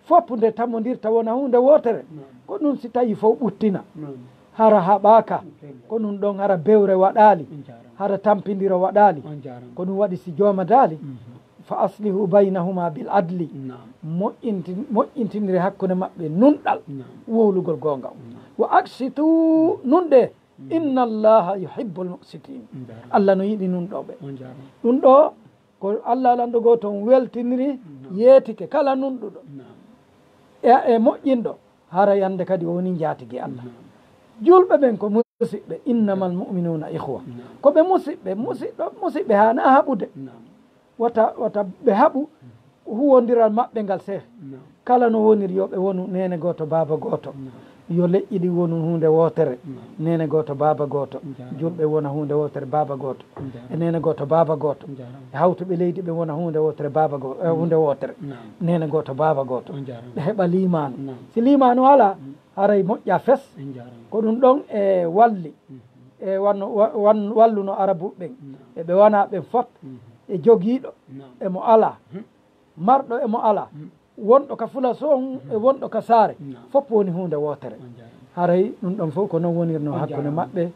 Fop nde tamondirta wona huunde wootere. Naam. Ko ɗum si tawi fof ɓuttina. Naam. Hara haɓaaka. Njaaraama. Ko ɗum ɗon hara bewre waɗaali. Njaaraama. Hara tampindiro waɗaali. Njaaraama. Ko ɗum waɗi si jooma daali. Mhm. Fa aslihu baynahuma bil adli. Naam. Moƴƴintin-, moƴƴintindire hakkunde maɓɓe nunɗal. Naam. Wowlugol goonga. Naam. Wa aksitu nunɗe. Inna allaha yuhibbul muksitin. Njaaraama. Allah no yiɗi nunɗooɓe. On njaaraama. Ɗum ɗo ko Allah lanɗo gooto on weltiniri, yeetike kala nunɗuɗo. Naam. E, e moƴƴinɗo, hara yande kadi o woni njaatigi Allah. Naam. Julɓe ɓen ko musiɓɓe, innamal mu'minuna ikhwa. Naam. Ko ɓe musiɓɓe, musiɗɗo, musiɓɓe haana haɓude. Naam. Wata, wata ɓe haɓu huwondiral maɓɓe ngal, Seeh. Naam. Kala no woniri, yo ɓe wonu neene gooto, baaba gooto. Naam. Yo leƴƴi ɗi wonu huunde wootere. Naam. Neene gooto, baaba gooto. Njaaraama. Julɓe wona huunde wootere, baaba gooto. Njaaraama. E neene gooto, baaba gooto. Njaaraama. E hawtuɓe leydi ɓe wona huunde wootere, baaba go-, eh, huunde wootere. Naam. Neene gooto, baaba gooto. On njaaraama. Ɓe heɓa liimaanu. Naam. Si liimaanu alaa, haray moƴƴa fes. En njaaraama. Ko ɗum ɗon e walli. Mhm. E wanno, wa-, wan-, walluno Arabuɓe ɓen. Naam. E ɓe wona ɓen fop. Mhm. E jogiiɗo. Naam. E mo alaa. Mhm. Marɗo e mo alaa. Mhm. Wonɗo ka fulaso on e wonɗo ka saare. Naam. Fop woni huunde wootere. On njaaraama. Haray ɗum ɗon fof ko non wonirno hakkunde maɓɓe. Naam.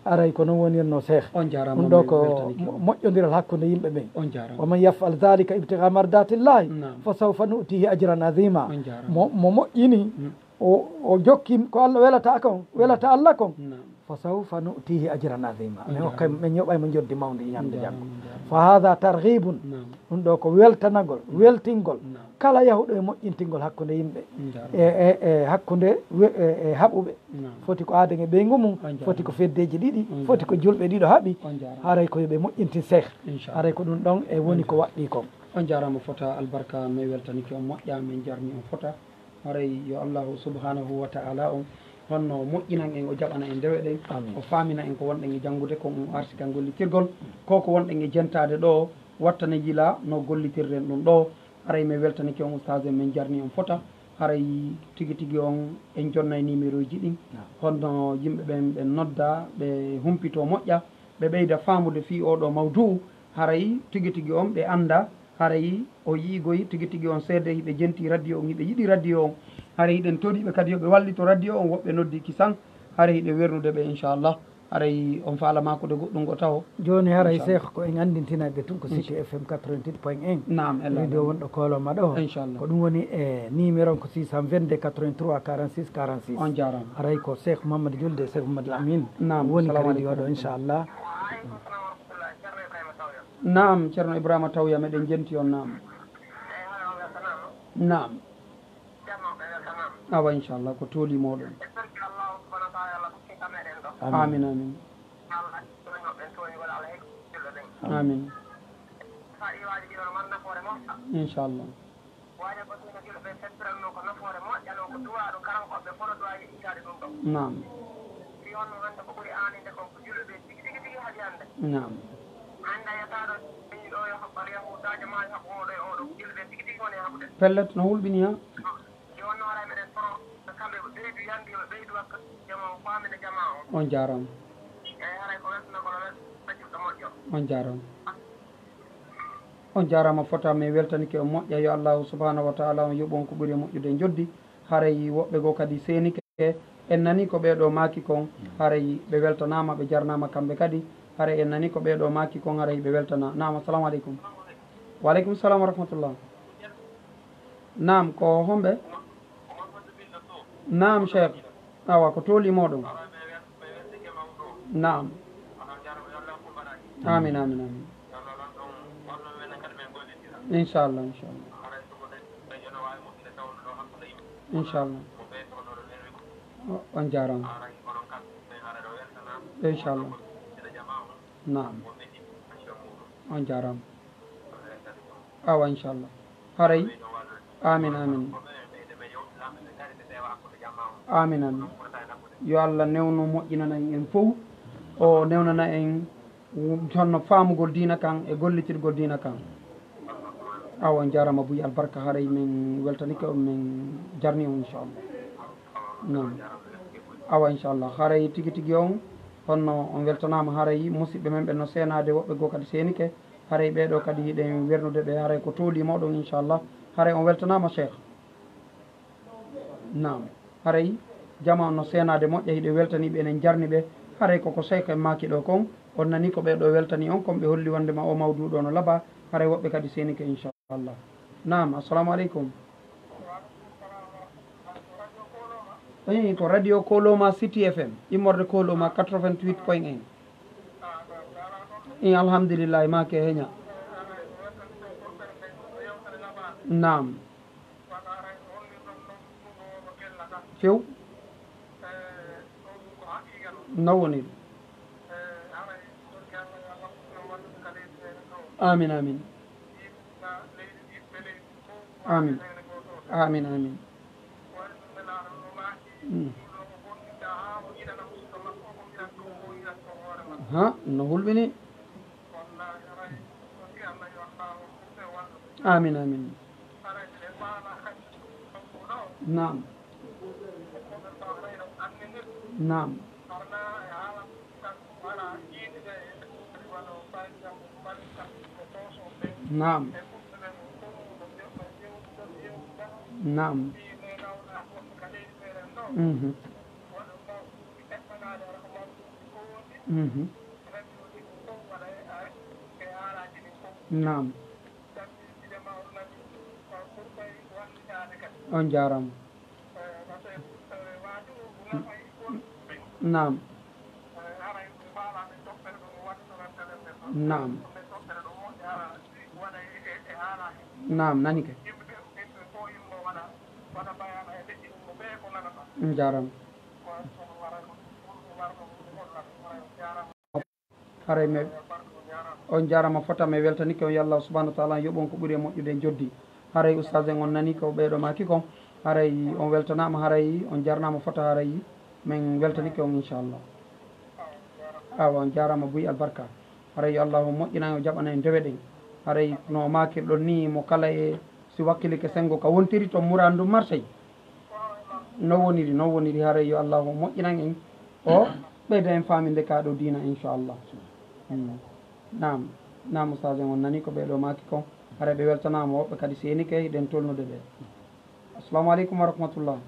Haray ko non wonirno, Seeh. On njaaraama, ɗum ɗo ko weltanike mo-, moƴƴondiral hakkunde yimɓe ɓen. On njaaraama. Wa man yaf'al dhalika ibtigha mardatillahi, naam, fa sawfa nu'tihi ajran azima. On njaaraama. Mo, mo moƴƴini, mm, o, o jokki ko Allah welata kon, welata Allah kon. Naam. Fa sawfa nu'tihi ajran azima. On njaaraama. Min hokkay, min yoɓay mo njoddi mawndi ñande janngo. On njaaraama, on njaaraama. Fa hadha targhibun. Naam. Ɗum ɗo ko weltanagol, naam, weltingol. Naam. Kala yahuɗo e moƴƴintingol hakkunde yimɓe. On njaaraama. E, e, e hakkunde we-, e, e haɓuɓe. Naam. Foti ko aaden e ɓeyngu mum, on njaaraama, foti ko feddeeji ɗiɗi, on njaaraama, foti ko julɓe ɗiɗo haɓi, on njaaraama, haray ko yo ɓe moƴƴintin, Seeh. Inchallah. Haray ko ɗum ɗon e woni ko waɗɗii kon. On njaaraama fota, albarka, mi weltanike on moƴƴa, min jarni on fota. Haray yo Allahu subhanahu wa ta'ala on honno moƴƴinan en, o jaɓana en ndewe ɗen, amiin, o faamina en ko wonɗen e janngude kon, on arsika gollitirgol ko ko wonɗen e jentaade ɗo, wattana yila no gollitirɗen ɗum ɗo. Haray mi weltanike on, ustaas en, min jarni on fota. Haray tigi tigi on en jonnay numéro ji ɗin. Naam. Honno yimɓe ɓen ɓe nodda, ɓe humpito moƴƴa, ɓe ɓeyda faamude fii oo ɗoo mawduu. Haray tigi tigi on ɓe annda, haray o yi'igoy tigi tigi on seede, hiɓe jenti radio on, hiɓe yiɗi radio on. Haray hiɗen toriɓe kadi yo ɓe wallito radio on, woɓɓe noddi kisan. Haray hiɗen wernude ɓe, inchallah. Haray on faala maakude goɗɗum ngo tawo. Jooni haray, inchallah, Seeh, ko en anndintinay ɓe tun ko Siti F M quatre-vingt-huit point un. Naam, ella radio wonɗo kooloma ɗo. Inchallah. Ko ɗum woni e numéro on ko six cent vingt-deux quatre-vingt-trois quarante-six quarante-six. On jaaraama. Haray ko Seeh Mouhamadou Julde, Seeh Mouhamadou Amin. Naam, woni ka salamu radio aleykum. Ɗo, inchallah. Naam, Ceerno Ibrahima Tawya, meɗen jenti on, naam. Naam. Awa, inchallah, ko tooli mooɗon. Amin. Amin, amin. Inchallah. Naam. Naam. Pellet no hulɓini ha. On jaaraama. On jaaraama. On jaaraama fota, mi weltanike on moƴƴa. Yo Allahu subhanahu wa taala on yoɓu on ko ɓuri moƴƴude njoddi. Haray woɓɓe goo kadi seenike. En nani ko ɓee ɗoo maaki kon, haray ɓe weltanaama, ɓe jarnaama kamɓe kadi. Haray en nani ko ɓee ɗoo maaki kon, haray ɓe weltana. Naam, assalamu aleykum. Wa aleykum salam wa rahmatullah. Naam, ko homɓe? Naam, Cheikh. Awa, ko tooli mooɗon. Naam. Amin, amin, amin. Inchallah, inchallah. Inchallah. O-, on jaaraama. Inchallah. Naam. On jaaraama. Awa, inchallah. Haray. Amin, amin. Amin, amin. Yo Allah newnu moƴƴinana en en fow. O newnana en honno faamugol diina kan e gollitirgol diina kan. Awa, on jaaraama buy albarka, haray min weltanike on, min jarni on, inchallah. Naam. Awa, inchallah. Haray tigi tigi on, honno on weltanaama, haray musidɓe men ɓen no seenaade, woɓɓe goo kadi seenike. Haray ɓee ɗoo kadi hiɗen wernude ɓe, haray ko tooli mooɗon, inchallah. Haray on weltanaama, Cheikh. Naam. Haray jama on no seenaade moƴƴa, hiɗen weltanii ɓe, eɗen jarni ɓe. Haray ko ko Cheikh en maaki ɗoo kon, on nani ko ɓee ɗoo weltanii on kon, ɓe holli wonndema oo mawduu ɗoo no laba. Haray woɓɓe kadi seenike, inchallah. Naam, assalamu aleykum. Eyi, ko radio Koloma City F M, immorde Koloma quatre-vingt-huit point un. Eyi, alhamdulillahi, ma ke heña. Naam. Few. No woniri? Amin, amin. Amin. Amin, amin. Mm. Ha, no hulɓini. Amin, amin. Naam. Naam. Naam. Naam. Mhm. Mhm. Naam. On jaaraama. Naam. Naam. Naam, nani kay. Jaaraama. Haray me, on jaaraama fota, mi weltanike on, yo Allah subhanahu wa taala yoɓu on ko ɓuri e moƴƴude e joddi. Haray ustaas en on nani ko ɓee ɗoo maaki kon. Haray on weltanaama, haray on jarnaama fota, haray min weltanike on inchallah. Awa, on jaaraama buy albarka. Haray yo Allah moƴƴinan, o jaɓana en dewe ɗen. Haray no maakirɗon ni, mo kala e si wakkilike senngo ka wontiri to Muradu Marseille. No woniri, no woniri, haray yo Allahu moƴƴinan en, o ɓeyda en faaminde ka ɗoo diina, inchallah. Mm. Naam, naam, ustaas en on nani ko ɓee ɗoo maaki kon, haray ɓe weltanaama, woɓɓe kadi seenike, hiɗen tolnude ɓe. Assalamu aleykum wa rahmatullah.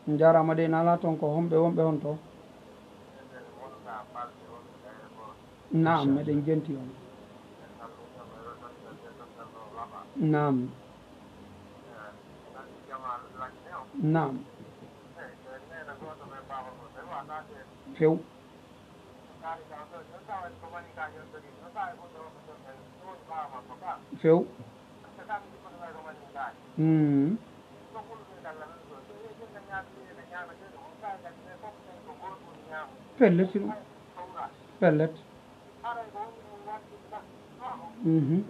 Njaaraama de, naalaa toon ko homɓe wonɓe honto? Naam, meɗen jenti on. Naam. Naam. Few. Few. Hmm. Pellet, pellet. Mhm.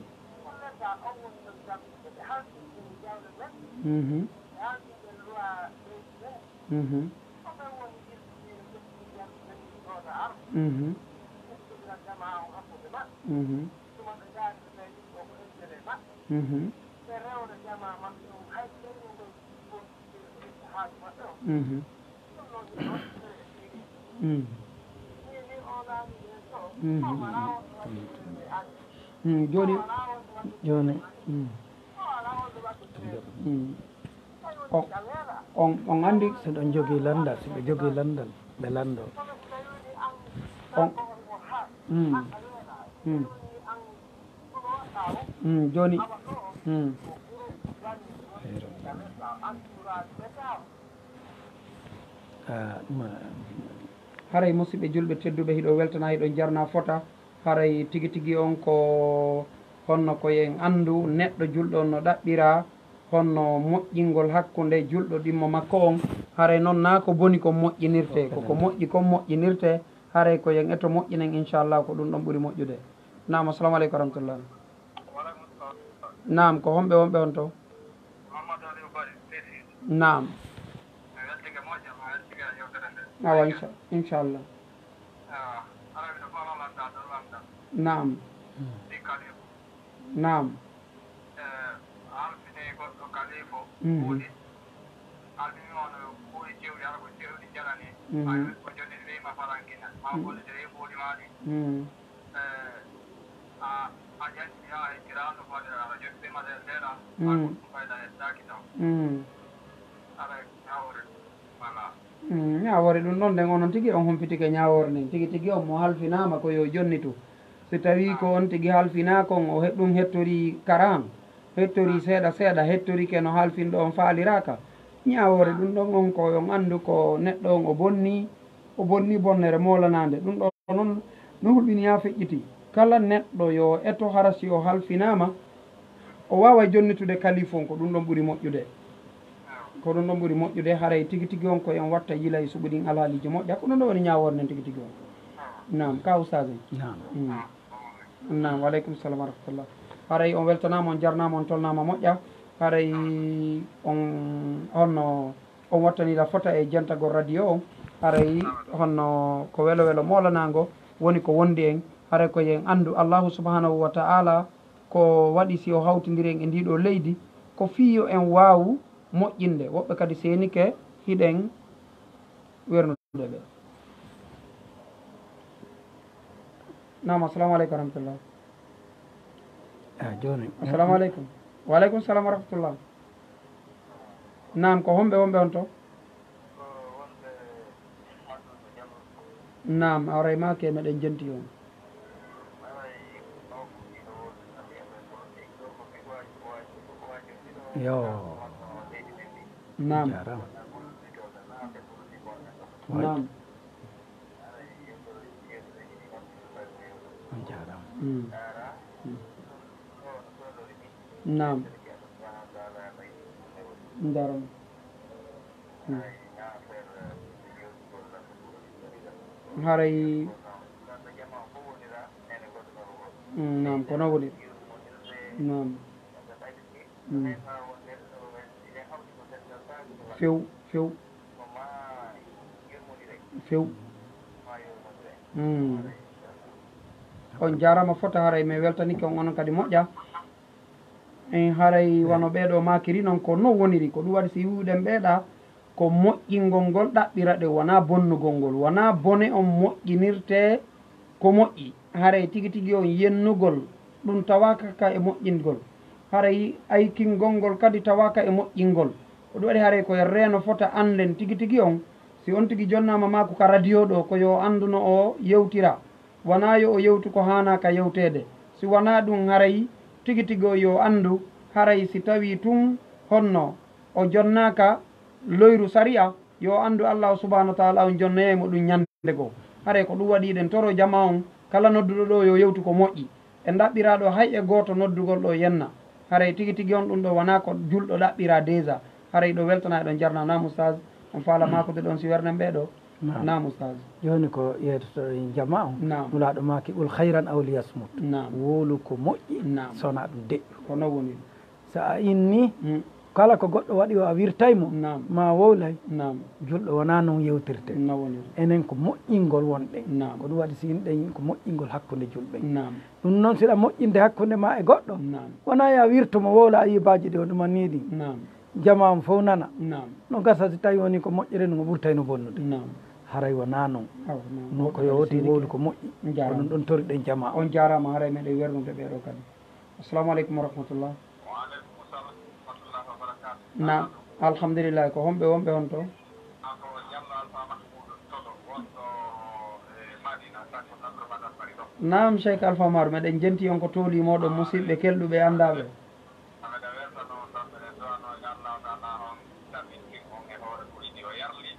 Mhm. Mhm. Mhm. Mhm. Mhm. Mhm. Mhm. Mhm. Mhm. Jooni, jooni. Mhm. Mhm. On, on, on anndi, so ɗon jogii lanndal, so ɓe jogii lanndal, ɓe lanndoo. On, mhm. Mhm. Mm, jooni. Mm. Ah, ɗum, ah, haray musidɓe julɓe tedduɓe, hiɗo weltana, hiɗo jarna fota. Haray tigi tigi on ko honno ko en anndu neɗɗo julɗo on no ɗaɓɓira honno moƴƴingol hakkunde julɗo ɗimmo makko on. Haray noon naa ko boni kon moƴƴinirte, ko ko moƴƴi kon moƴƴinirte. Haray ko en eto moƴƴinen, inchallah, ko ɗum ɗon ɓuri moƴƴude. Naam, assalamu aleykum wa rahmatullah. Naam, ko homɓe wonɓe on to? Naam. Awa, incha-, inchallah. Naam. Naam. Mhm. Mhm. Mhm. Mm. Mm. Mm, ñaawoore ɗum ɗon nden, onon tigi on humpitike ñaawoore nden. Tigi tigi on mo halfinaama ko yo jonnitu. Si tawii ko on tigi halfinaa kon, o he-, ɗum hettorii karahan, hettorii seeɗa seeɗa, hettorike no halfinɗo on faaliraaka. Ñaawoore ɗum ɗon on ko on anndu ko neɗɗo on o bonnii, o bonnii bonnere moolanaande. Ɗum ɗon non no hulɓini haa feƴƴiti. Kala neɗɗo yo eto hara si o halfinaama, o waawa jonnitude kalifu on, ko ɗum ɗon ɓuri moƴƴude. Ko ɗum ɗon ɓuri moƴƴude, haray tigi tigi on ko en watta yila e suɓo ɗin alhaaliiji moƴƴa. Ko ɗum ɗon woni ñaawoore nden tigi tigi on. Naam, ka ustaas en. Naam. Mm. Naam, wa aleykum salam wa rahmatullah. Haray on weltanaama, on jarnaama, on tolnaama moƴƴa. Haray on, honno on wattanira fota e jantagol radio on. Haray honno ko welo welo moolanaango woni ko wondi en. Haray ko yo en anndu Allahu subhanahu wa ta'ala ko waɗi si o hawtindiri en e ndii ɗoo leydi, ko fii yo en waawu moƴƴinde. Woɓɓe kadi seenike hiɗen wernude ɓe. Naam, assalamu aleykum wa rahmatullah. Ah, jooni. Assalamu aleykum. Wa aleykum salam wa rahmatullah. Naam, ko homɓe wonɓe on to? Naam, a waray maake, meɗen jenti on. Yo. Naam. Jaaraama. Naam. On jaaraama. Mm. Mm. Naam. Njaaraama. Mm. Haray. Mm, naam, ko noon woni. Naam. Mm. Few, few. Few. Mm. On jaaraama fota, haray mi weltanike on, onon kadi moƴƴa. En haray wano ɓee ɗoo maakiri non ko non woniri. Ko ɗum waɗi si wi'uɗen ɓee ɗaa ko moƴƴingol ngol ɗaɓɓira ɗe, wonaa bonnugol ngol. Wonaa bone on moƴƴinirtee ko moƴƴi. Haray tigi tigi on yennugol ɗum tawaaka ka e moƴƴingol. Haray aykingol ngol kadi tawaaka e moƴƴingol. Ko ɗum waɗi haray ko e reeno fota annden tigi tigi on, si on tigi jonnaama maaku ka radio ɗoo, ko yo anndu no o yewtira. Wonaa yo o yewtu ko haanaaka yewteede. Si wonaa ɗum, haray tigi tigi o yo anndu, haray si tawii tun honno o jonnaaka loyru sariya, yo anndu Allaahu subhaanahu wa ta'aalaa on jonnoyay mo ɗum ñannde goo. Haray ko ɗum waɗi eɗen toroo jamaa on, kala nodduɗo ɗoo yo yewtu ko moƴƴi. En ɗaɓɓiraa ɗoo hay e gooto noddugol ɗoo yenna. Haray tigi tigi on ɗum ɗoo wonaa ko julɗo ɗaɓɓiraa déjà. Haray ɗoo weltanaa eɗon jarnaa, naam ustaas, on faala maakude ɗon si wernen ɓee ɗoo. Naam. Naam, ustaas. Jooni ko yeetoto e jamaa on. Naam. Nulaaɗo maaki, "Qul khayran aw liyasmut." Naam. Wowlu ko moƴƴi, naam, so wonaa ɗum deƴƴu. Ko noon woni. So a inni, mm, Kala ko goɗɗo waɗi o a wirtay mo, Naam. ma wowlay. Naam. Julɗo wonaa noon yewtirte. No woniri. Enen ko moƴƴingol wonɗen. Naam. Ko ɗum waɗi si yimɓe ko moƴƴingol hakkunde julɓe. Naam. Ɗum noon siɗa moƴƴinde hakkunde ma e goɗɗo. Naam. Wonaa ya wirto mo wowla ayibaaji ɗi o ɗumanii ɗin. Naam. Jama on fof nana. Naam. No gasa si tawi woni ko moƴƴere no ɓurtay no bonnude. Naam. Haray wonaa noon. Awa, naam. No ko yo woti wowlu ko moƴƴi. Njaaraama. Ko ɗum ɗon toriɗen jama on. On njaaraama, haray meɗen wernude ɓeeɗo kadi. Assalamu aleykum wa rahmatullah. Wa aleykum salam wa rahmatullahi wa barakatuh. Naam. Alhamdulillah, ko homɓe wonɓe on to? An ko Jallo Alfa Mahmoud Todo, wonɗo e Madina, sakko Abdourahmane Alfari ɗo. Naam, Cheikh Alfa Mar, meɗen jenti on ko tooli moɗon musidɓe kelɗuɓe anndaaɓe.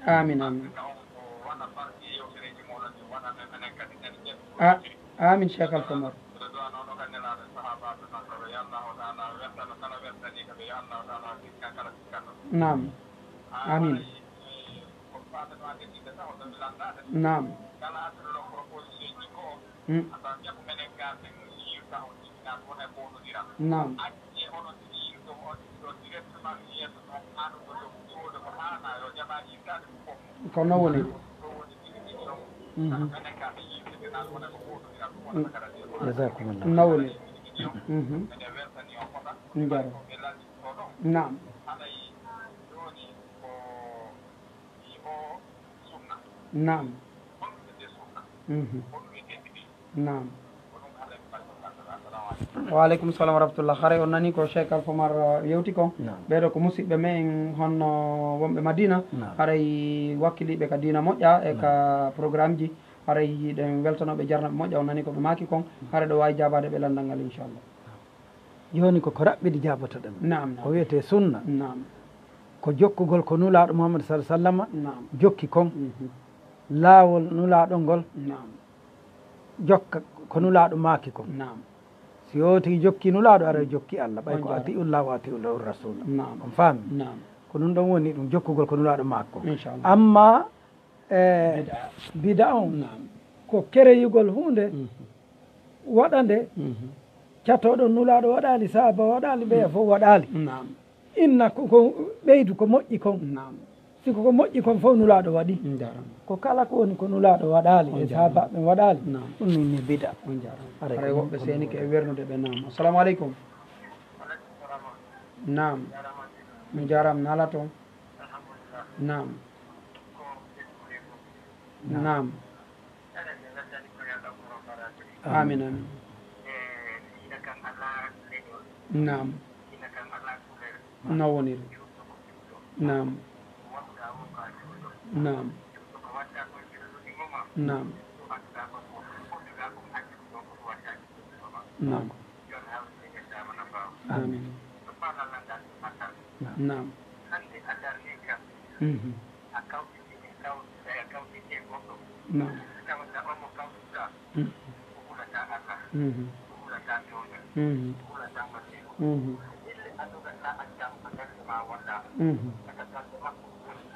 Amin, amin. A-, amin, Cheikh Alfa Mar. Naam. Amin. Naam. Mm. Naam. Ko noon woni. Mhm. Jazakumullah. No woni. Mhm. Njara. Naam. Naam. Mhm. Naam. Wa aleykum salam wa rahmatullah. Haray on nani ko Cheikh Alfa Mar, uh, yewti kon. Naam. Ɓeeɗo ko musidɓe men honno wonɓe Madina. Naam. Haray wakkiliiɓe ka diina moƴƴa e ka programmeji. Haray ɗen weltanooɓe jarnaɓe moƴƴa on nani ko ɓe maaki kon. Haray ɗo waawi jaabaade ɓe lanndal ngal inchallah. Jooni ko ko raɓɓiɗi jaabotoɗen. Naam, naam. Ko wiyetee sunna. Naam. Ko jokkugol ko Nulaaɗo Muhammad sallallahu alaihi wasallam Naam. jokki kon. Mhm. Laawol Nulaaɗo ngol Naam. jokka ko Nulaaɗo maaki kon. Naam. Si o tigi jokki Nulaaɗo, ara jokki Allah. Ɓay On ko jaaraama. atiullah wa atiur rasula. Naam. On faami? Naam. Ko ɗum ɗon woni ɗum jokkugol ko Nulaaɗo maaki kon. Inchallah. Amma e Bid'a. bida on Naam. ko kereyugol huunde Mhm. waɗa nde Mhm. catooɗo Nulaaɗo waɗaali, sahaaba waɗaali, ɓeya fof waɗaali. Naam. Inna ko, ko ɓeydu ko moƴƴi kon. Naam. Si ko, ko moƴƴi kon fof Nulaaɗo waɗi. Njaaraama. Ko kala ko woni ko Nulaaɗo waɗaali On e jaaraama. sahaaba ɓen waɗaali. Naam. Ɗum min ni bida. On jaaraama. Haray Haray ko woɓɓe ɗum seenike e wernude ɓe naam. Assalamu aleykum. Naam. Mi jaaraama naala toon. Naam. Naam. Amin, amin. Naam. No woniri. Naam. Naam. Naam. Naam. Amin. Naam. Mhm. Naam. Mhm. Mhm. Mhm. Mhm.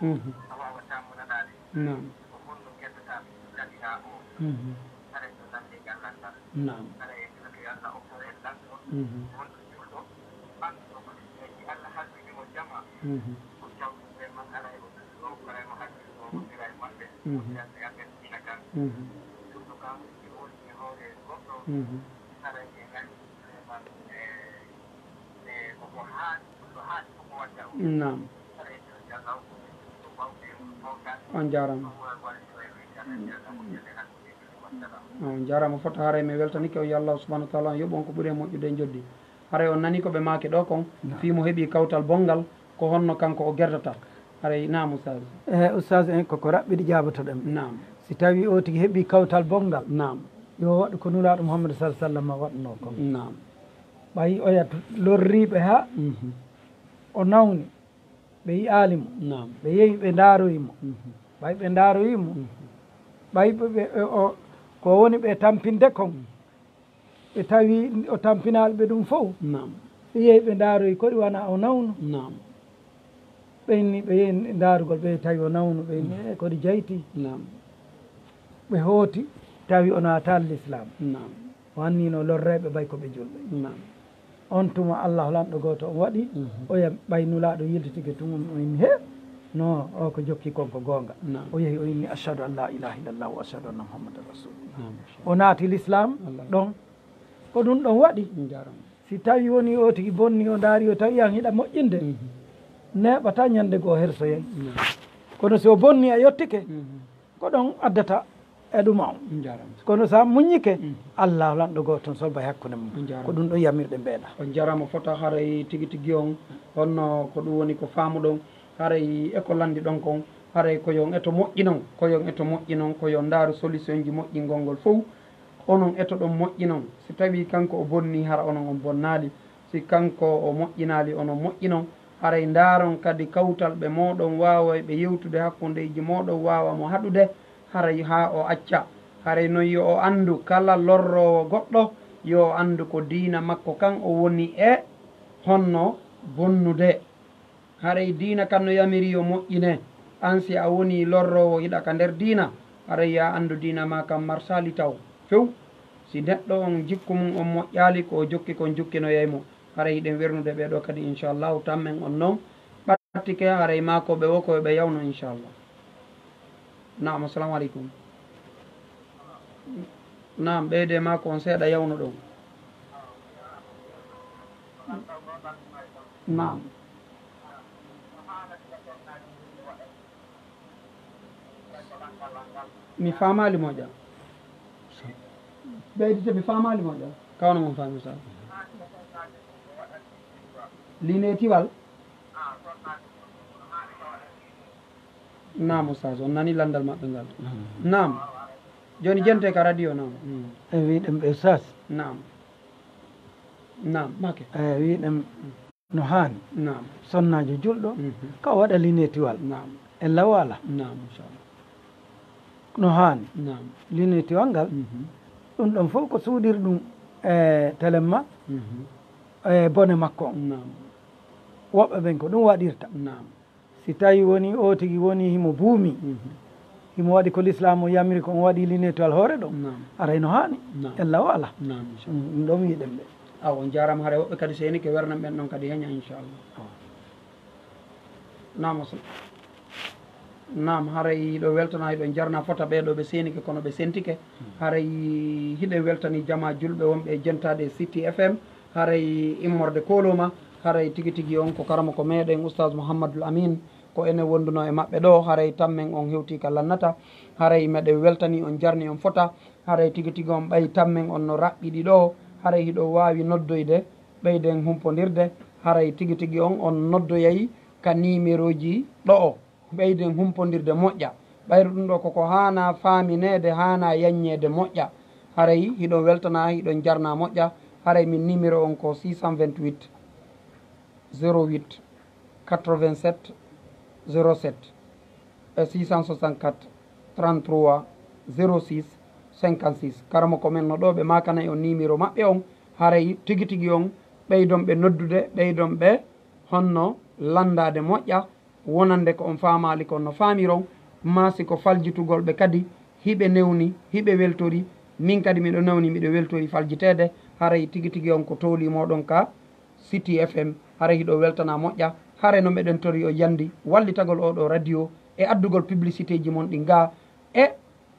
Mhm. Naam. Mhm. Naam. Mhm. Mhm. Mhm. Mhm. Mhm. Naam. On jaaraama. On jaaraama fof, haray mi weltanike on, yo Allah subhanahu wa taala on yoɓu on ko ɓuri e moƴƴude e njoddi. Haray on nanii ko ɓe maaki ɗoo kon, Naam. fii mo heɓii kawtal bonngal, ko honno kanko o gerdata? Haray, naam, Ustaaz. Eh, Ustaaz, en koko raɓɓiɗi jaabotoɗen. Naam. Si tawii oo tigi heɓii kawtal bonngal, Naam. yo waɗu ko Nulaaɗo Muhammad sallallaahu alayhi wa sallam waɗnoo kon. Naam. Ɓay oya lorriiɓe haa Mhm. o nawni, ɓe yi'aali mo. Naam. Ɓe yehi, ɓe ndaaroyi mo. Mhm. Ɓay ɓe ndaaroyi mo, Mhm. ɓay ɓe, ɓe, o, ko woni ɓe tampinde kon, ɓe tawi o tampinaali ɓe ɗum fof. Naam. Ɓe yehi ɓe ndaaroyi kodi wona o nawno. Naam. Ɓe inni ɓe yehi ndaarugol ɓe tawi o nawno, ɓe inni, "Eh, kodi jayti?" Naam. Ɓe hooti tawi o naataali lislaam. Naam. O annino lorreeɓe ɓay ko ɓe julɓe. Naam. On tuma Allahu lanɗo gooto on waɗi, oya ɓay Nulaaɗo yiltitike tun, o inni, "He, no, o ko jokki kon ko goonga." O yehi, o inni, "Ashhadu an la ilaha illallah wa ashhadu anna Muhammadan rasulullah." O naati Lislaam ɗon. Ko ɗun ɗon waɗi. Si tawi woni o tigi bonni, o ndaari, o tawi an hiɗa moƴƴinde, neeɓata ñande goo hersoyen. Kono si o bonni, a yottike, ko ɗon addata e ɗuma on. Kono sa muññike, Allahu lanɗo gooto on solba e hakkunde mum. Ko ɗun ɗon yamirɗe mbeeɗa. On jarama fota, haray tigi tigi on, honno ko ɗum woni ko faamuɗon, haray e ko lanndi ɗon kon, haray ko yon eto moƴƴinon, ko yon eto moƴƴinon, ko yon ndaaru solution ji moƴƴingol ngol fow. Onon etoɗon moƴƴinon. Si tawii kanko o bonnii, hara onon on bonnaali. Si kanko o moƴƴinaali, onon moƴƴinon. Haray ndaaron kadi kawtal ɓe mooɗon waawayɓe yewtude hakkundeeji mooɗon waawa mo haɗude, haray haa o acca. Haray non yo o anndu kala lorroowo goɗɗo, yo o anndu ko diina makko kan o woni e honno bonnude. Haray diina kan no yamiri yo moƴƴine. An si a wonii lorroowo hiɗa ka nder diina, haray yo a anndu diina maa kan marsaali taw few. Si neɗɗo on jikku mum on moƴƴaali, ko o jokki kon jukkinoyay mo. Haray hiɗen wernude ɓee ɗoo kadi, inchallahu, tammen on non ɓattike, haray maakooɓe woo ko yo ɓe yawno, inchallah. Naam, assalamu aleykum. Naam, ɓeyde maako on seeɗa yawno ɗon. Naam. Mi faamaali moƴƴa. Ɓeydite, mi faamaali moƴƴa. Kawno mon faami sa. Linetiwal. Naam, Oustaz, on nani landal maɓɓe ngal. Naam. Jooni jente ka radio, naam. Mm. E wiɗen ɓe Oustaz. Naam. Naam, make. E wiɗen no haani. Naam. Sonnaajo julɗo, mhm, ka o waɗa linetiwal. Naam. Ella o ala. Naam, inchallah. No haani. Naam. Linetiwal ngal, mhm, ɗum ɗon fof ko suuɗirɗum e telemma, mhm, e bone makko on. Naam. Woɓɓe ɓen ko ɗum waɗirta. Naam. Si tawi woni o tigi woni himo buumi, mhm, himo waɗi ko lislaam o yamiri ko, on waɗi linetiwal hoore ɗo, naam, aray no haani. Naam. Ella o ala. Naam, inchallah. Mm, ɗum ɗo mi yiɗen ɓe. Awa, on jaaraama, haray woɓɓe kadi seenike wernan ɓen ɗon kadi heña, inchallah. Awa. Naam, o sal-, naam, haray hiɗo weltana, hiɗo jarna fota ɓee ɗo ɓe seenike kono ɓe sentike. Haray hiɗen weltani jamaa julɓe wonɓe e jentaade e City F M. Haray immorde kooloma, haray tigi tigi on ko karamoko meɗen Oustaz Mouhamadoul Amine, ko enen wonduno e maɓɓe ɗo. Haray tammen on hewti ka lannata. Haray meɗen weltani on, jarni on fota. Haray tigi tigi on ɓay tammen on no raɓɓiɗi ɗo. Haray hiɗo waawi noddoyde, ɓeyden humpondirde. Haray tigi tigi on, on noddoyay ka nimeroji ɗo o. Ɓeyden humpondirde moƴƴa. Ɓayru ɗum ɗo koko haana faamineede, haana yaññeede moƴƴa. Haray hiɗon weltana, hiɗon jarna moƴƴa. Haray min numéro on ko six cent vingt-huit, zéro huit, quatre-vingt-sept, zéro sept, e six cent soixante-quatre, trente-trois, zéro six, cinquante-six. Karamoko men no ɗo, ɓe maakanay on numéro maɓɓe on. Haray tigi tigi on, ɓeydon ɓe noddude, ɓeydon ɓe honno lanndaade moƴƴa. Wonande ko on faamaali kon no faamiron, maa si ko faljitugol ɓe kadi, hiɓe newni, hiɓe weltori, min kadi miɗo newni, miɗo weltori faljiteede. Haray tigi tigi on ko tooli mooɗon ka City F M, haray hiɗo weltana moƴƴa. Haray no meɗen tori o yandi wallitagol oo ɗoo radio e addugol publicité ji mon ɗin ga e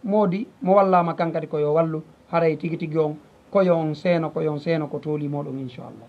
moodi mo wallaama kan kadi ko yo wallu, haray tigi tigi on ko yo on seeno, ko yo on seeno ko tooli mooɗon, inchallah.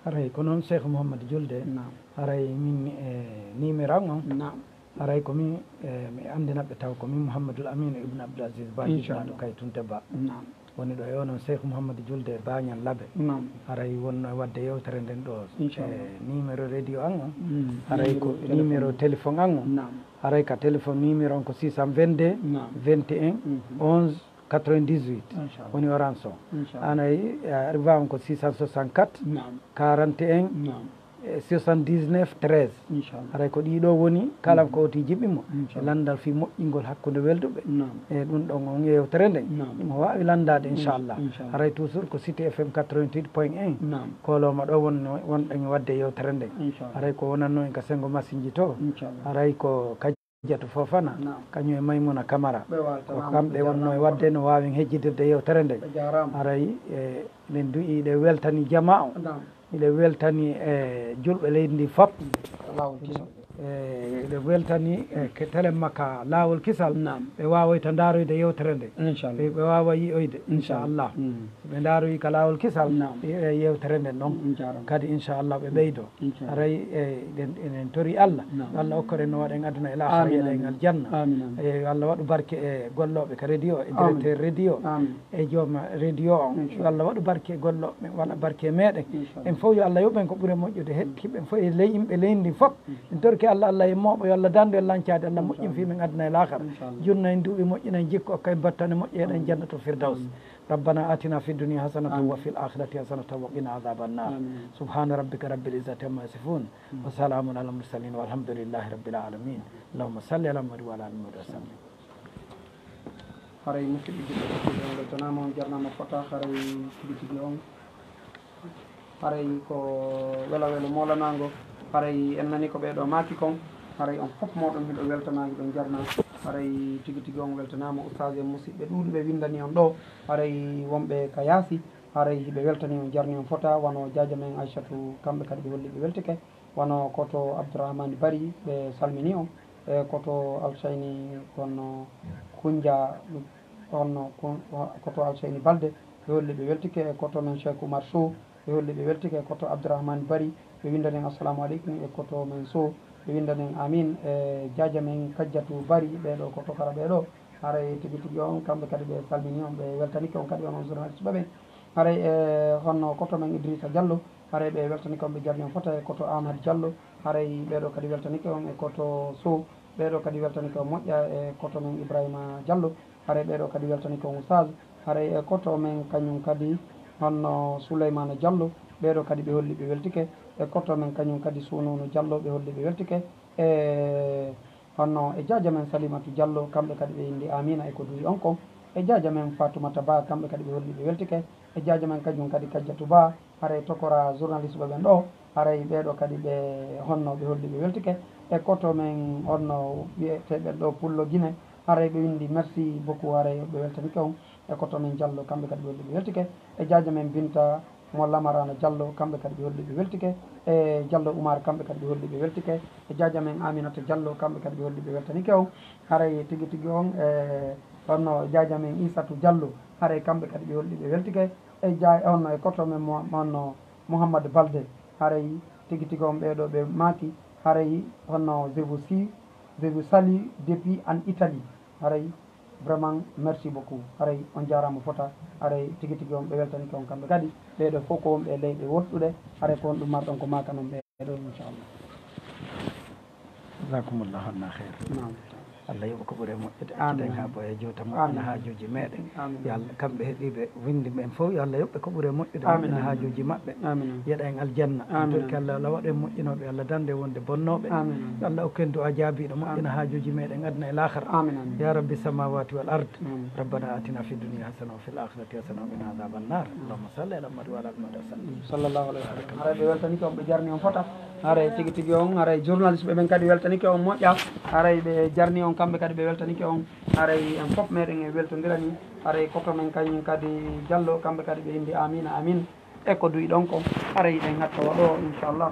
Haray ko noon Cheikh Mouhamadou Julde. Naam. Haray min e numéro an on. Naam. Haray ko min, e, mi anndina ɓe taw ko min Mouhamadoul Amine Ibn Abdoul Aziz Ba, inchallah, jiɗnaaɗo kay Tunte Ba. Naam. Woni ɗo e onon Cheikh Mouhamadou Julde Bañan Labe. Naam. Haray wonno e waɗde yewtere nden ɗo. Inchallah. E numéro radio an on. Mm. Haray ko numéro téléphone an on. Naam. Haray ka téléphone numéro on ko six cent vingt-deux, naam, vingt et un, mhm, onze, quatre-vingt-dix-huit. Inchallah. Woni Orange o. Inchallah. An ay, a, arriva on ko six cent soixante-quatre, naam, quarante et un, naam, e soixante-dix-neuf, treize. Inchallah. Haray ko ɗii ɗoo woni, kala, mhm, ko oti jiɓi mo. Inchallah. E lanndal fii moƴƴingol hakkunde welduɓe. Naam. E ɗum ɗon on yewtere nden. Naam. Mo waawi lanndaade, inchallah. Inchallah. Haray toujours ko City F M quatre-vingt-huit point un. Naam. Kooloma ɗo wonno, wonɗen waɗde yewtere nden. Inchallah. Haray ko wonanno en ka senngo masinji to. Inchallah. Haray ko Kajjatu Fofana, naam, kañum e Maymuna Kamara. Ɓe waalta, ko naam, kamɓe wonno e waɗde no waawen hejjidirde yewtere nden. Ɓe jaaraama. Haray, e, eɗen du'i ɗe weltani jamaa o. Naam. Miɗo weltani e julɓe leydi ndi fof. Laawol kisal. E, miɗo weltani e ke telen makka Laawol Kisal. Naam. Ɓe waawoyta ndaaroyde yewtere nde. Inchallah. Ɓe, ɓe waawa yi'oyde, inchallah. Mm. So ɓe ndaaroyi ka Laawol Kisal, naam, e, yewtere nden noon. Inchallah. Kadi inchallah ɓe ɓeydo. Inchallah. Haray, e, eɗen, eɗen tori Allah. Naam. Yo Allah okkoren no waɗen aduna e laakhira, amin, yeɗen, amin, aljanna. Amin, amin. E, yo Allah waɗu barke e gollooɓe ka radio, e, amin, directeur radio. Amin. E jooma radio on. Inchallah. Yo Allah waɗu barke e gollooɓe, waɗa barke e meɗen. Inchallah. En fof yo Allah yoɓ en ko ɓuri moƴƴude, heɓ-, heɓ en fof e ley yimɓe leydi ndin fof. Mm. En torki Allah, Allah e moɓo, yo Allah dandu en lancaade, Allah, inchallah, moƴƴin fii men aduna e laakhira. Inchallah. Junna en duuɓi moƴƴina en jikku, okka en battane moƴƴe, eɗen, amin, jannatul firdaws. Amin. ربنا آتنا في الدنيا حسنة، آمين، وفي الآخرة حسنة وقنا عذاب النار. آمين. سبحان ربك رب العزة عما يصفون. مم. وسلام على المرسلين والحمد لله رب العالمين. اللهم صل على محمد وعلى آل محمد وسلم. Haray musidɓe julɓe tedduɓe, on weltanaama, on jarnaama fota. Haray tigi tigi on, haray ko welo welo moolanaango. Haray en nani ko ɓee ɗoo maaki kon. Haray on fof mooɗon hiɗo weltanaa, hiɗon jarnaa. Haray tigi tigi on weltanaama. Ustaas e musidɓe ɗuuɗuɓe winndani on ɗoo. Haray wonɓe ka yaasi, haray hiɓe weltani on, jarni on fota, wano jaaja men Aysatu, kamɓe kadi ɓe holli ɓe weltike. Wano koto Abdourahmane Bari, ɓe salmini on. E koto Alseyni, kono Kunja, honno kun-, koto Alseyni Balde, ɓe holli ɓe weltike. E koto men Cheikh Oumar Sow, ɓe holli ɓe weltike. E koto Abdourahmane Bari, ɓe winndani en assalamu aleykum. E koto men Sow, ɓe winndani en amin. E jaaja men Kajjatu Bari, ɓee ɗoo koto kala ɓee ɗoo. Haray tigi tigi on, kamɓe kadi ɓe salmini on, ɓe weltanike on kadi, onon journaliste ɓe ɓen. Haray e honno koto men Idrissa Diallo, haray ɓe weltanike on, ɓe jarni on fota. E koto Amadou Diallo, haray ɓee ɗoo kadi weltanike on. E koto Sow, ɓee ɗoo kadi weltanike on moƴƴa. E koto men Ibrahima Diallo, haray ɓee ɗoo kadi weltanike on Oustaz. Haray e koto men kañum kadi honno Souleymane Diallo, ɓee ɗoo kadi ɓe holli ɓe weltike. E koto men kañum kadi Sununu Diallo, ɓe holli ɓe weltike. E Honno e jaaja men Salimatu Diallo, kamɓe kadi ɓe inndi Amina e ko duwi on kon. E jaaja men Fatoumata Ba, kamɓe kadi ɓe holli ɓe weltike. E jaaja men kañum kadi Kajjatu Ba, haray tokora journaliste ɓe ɓen ɗoo, haray ɓee ɗoo kadi ɓe honno ɓe holli ɓe weltike. E koto men honno wi'etee ɓen ɗoo Pullo Gine, haray ɓe winndi merci beaucoup, haray ɓe weltanike on. E koto men Diallo, kamɓe kadi ɓe holli ɓe weltike. E jaaja men Binta mo Lamarana Diallo, kamɓe kadi ɓe holli ɓe weltike. E Diallo Oumar, kamɓe kadi ɓe holli ɓe weltike. E jaaja men Aminata Diallo, kamɓe kadi ɓe holli ɓe weltanike on. Haray tigi tigi on, e honno jaaja men Isatou Diallo, haray kamɓe kadi ɓe holli ɓe weltike. E ja-, honno e koto men mo, honno Mouhamadou Balde, haray tigi tigi on ɓee ɗoo ɓe maaki, haray honno je vous suis, je vous salue depuis en Italie, haray vraiment, merci beaucoup. Haray on jaaraama fota. Haray tigi tigi on ɓe weltanike on kamɓe kadi. Ɓee ɗoo fof ko wonɓe e leyɗe woɗɗuɗe. Haray ko honɗum marɗon ko maakanon ɓee ɗoo, inchallah? Jazakumullahu anna khair. Naam. Allah yoɓa ko ɓuri e moƴƴude. Amin, acciɗen haa amin. Ɓooya jowta moƴƴina, amin, haajuuji meɗen. Amin. Yo Allah, kamɓe heɗiiɓe winndi men fof, yo Allah yoɓ ɓe ko ɓuri e moƴƴude, amin, moƴƴina, amin, haajuuji maɓɓe. Amin. Yeɗa en aljanna. Amin. En torki Allah, Allah waɗa en moƴƴinooɓe, Allah dannda en wonde bonnooɓe. Amin. Yo Allah okku en du'a jaabiiɗo, moƴƴina, amin, haajuuji meɗen aduna e laakhara. Amin, amin. Ya Rabbi samawati wal ard. Amin. Rabbana atina fid dunya hasana wa fil akhirati hasana wa qina adhaban nar. Allahumma salli ala Muhammad wa ala ali Muhammad wa sallim. Sallallahu alaihi wasallam. Haray ɓe weltanike on, ɓe jarni on fota. Haray tigi tigi on, haray journaliste ɓe ɓen kadi weltanike on moƴƴa. Haray ɓe jarni on, kamɓe kadi ɓe weltanike on. Haray en fof meɗen e weltondirani. Haray koto men kañum kadi Diallo, kamɓe kadi ɓe inndi Amina, amin. E ko duwi ɗon kon, haray hiɗen hatta waɗo, inchallah.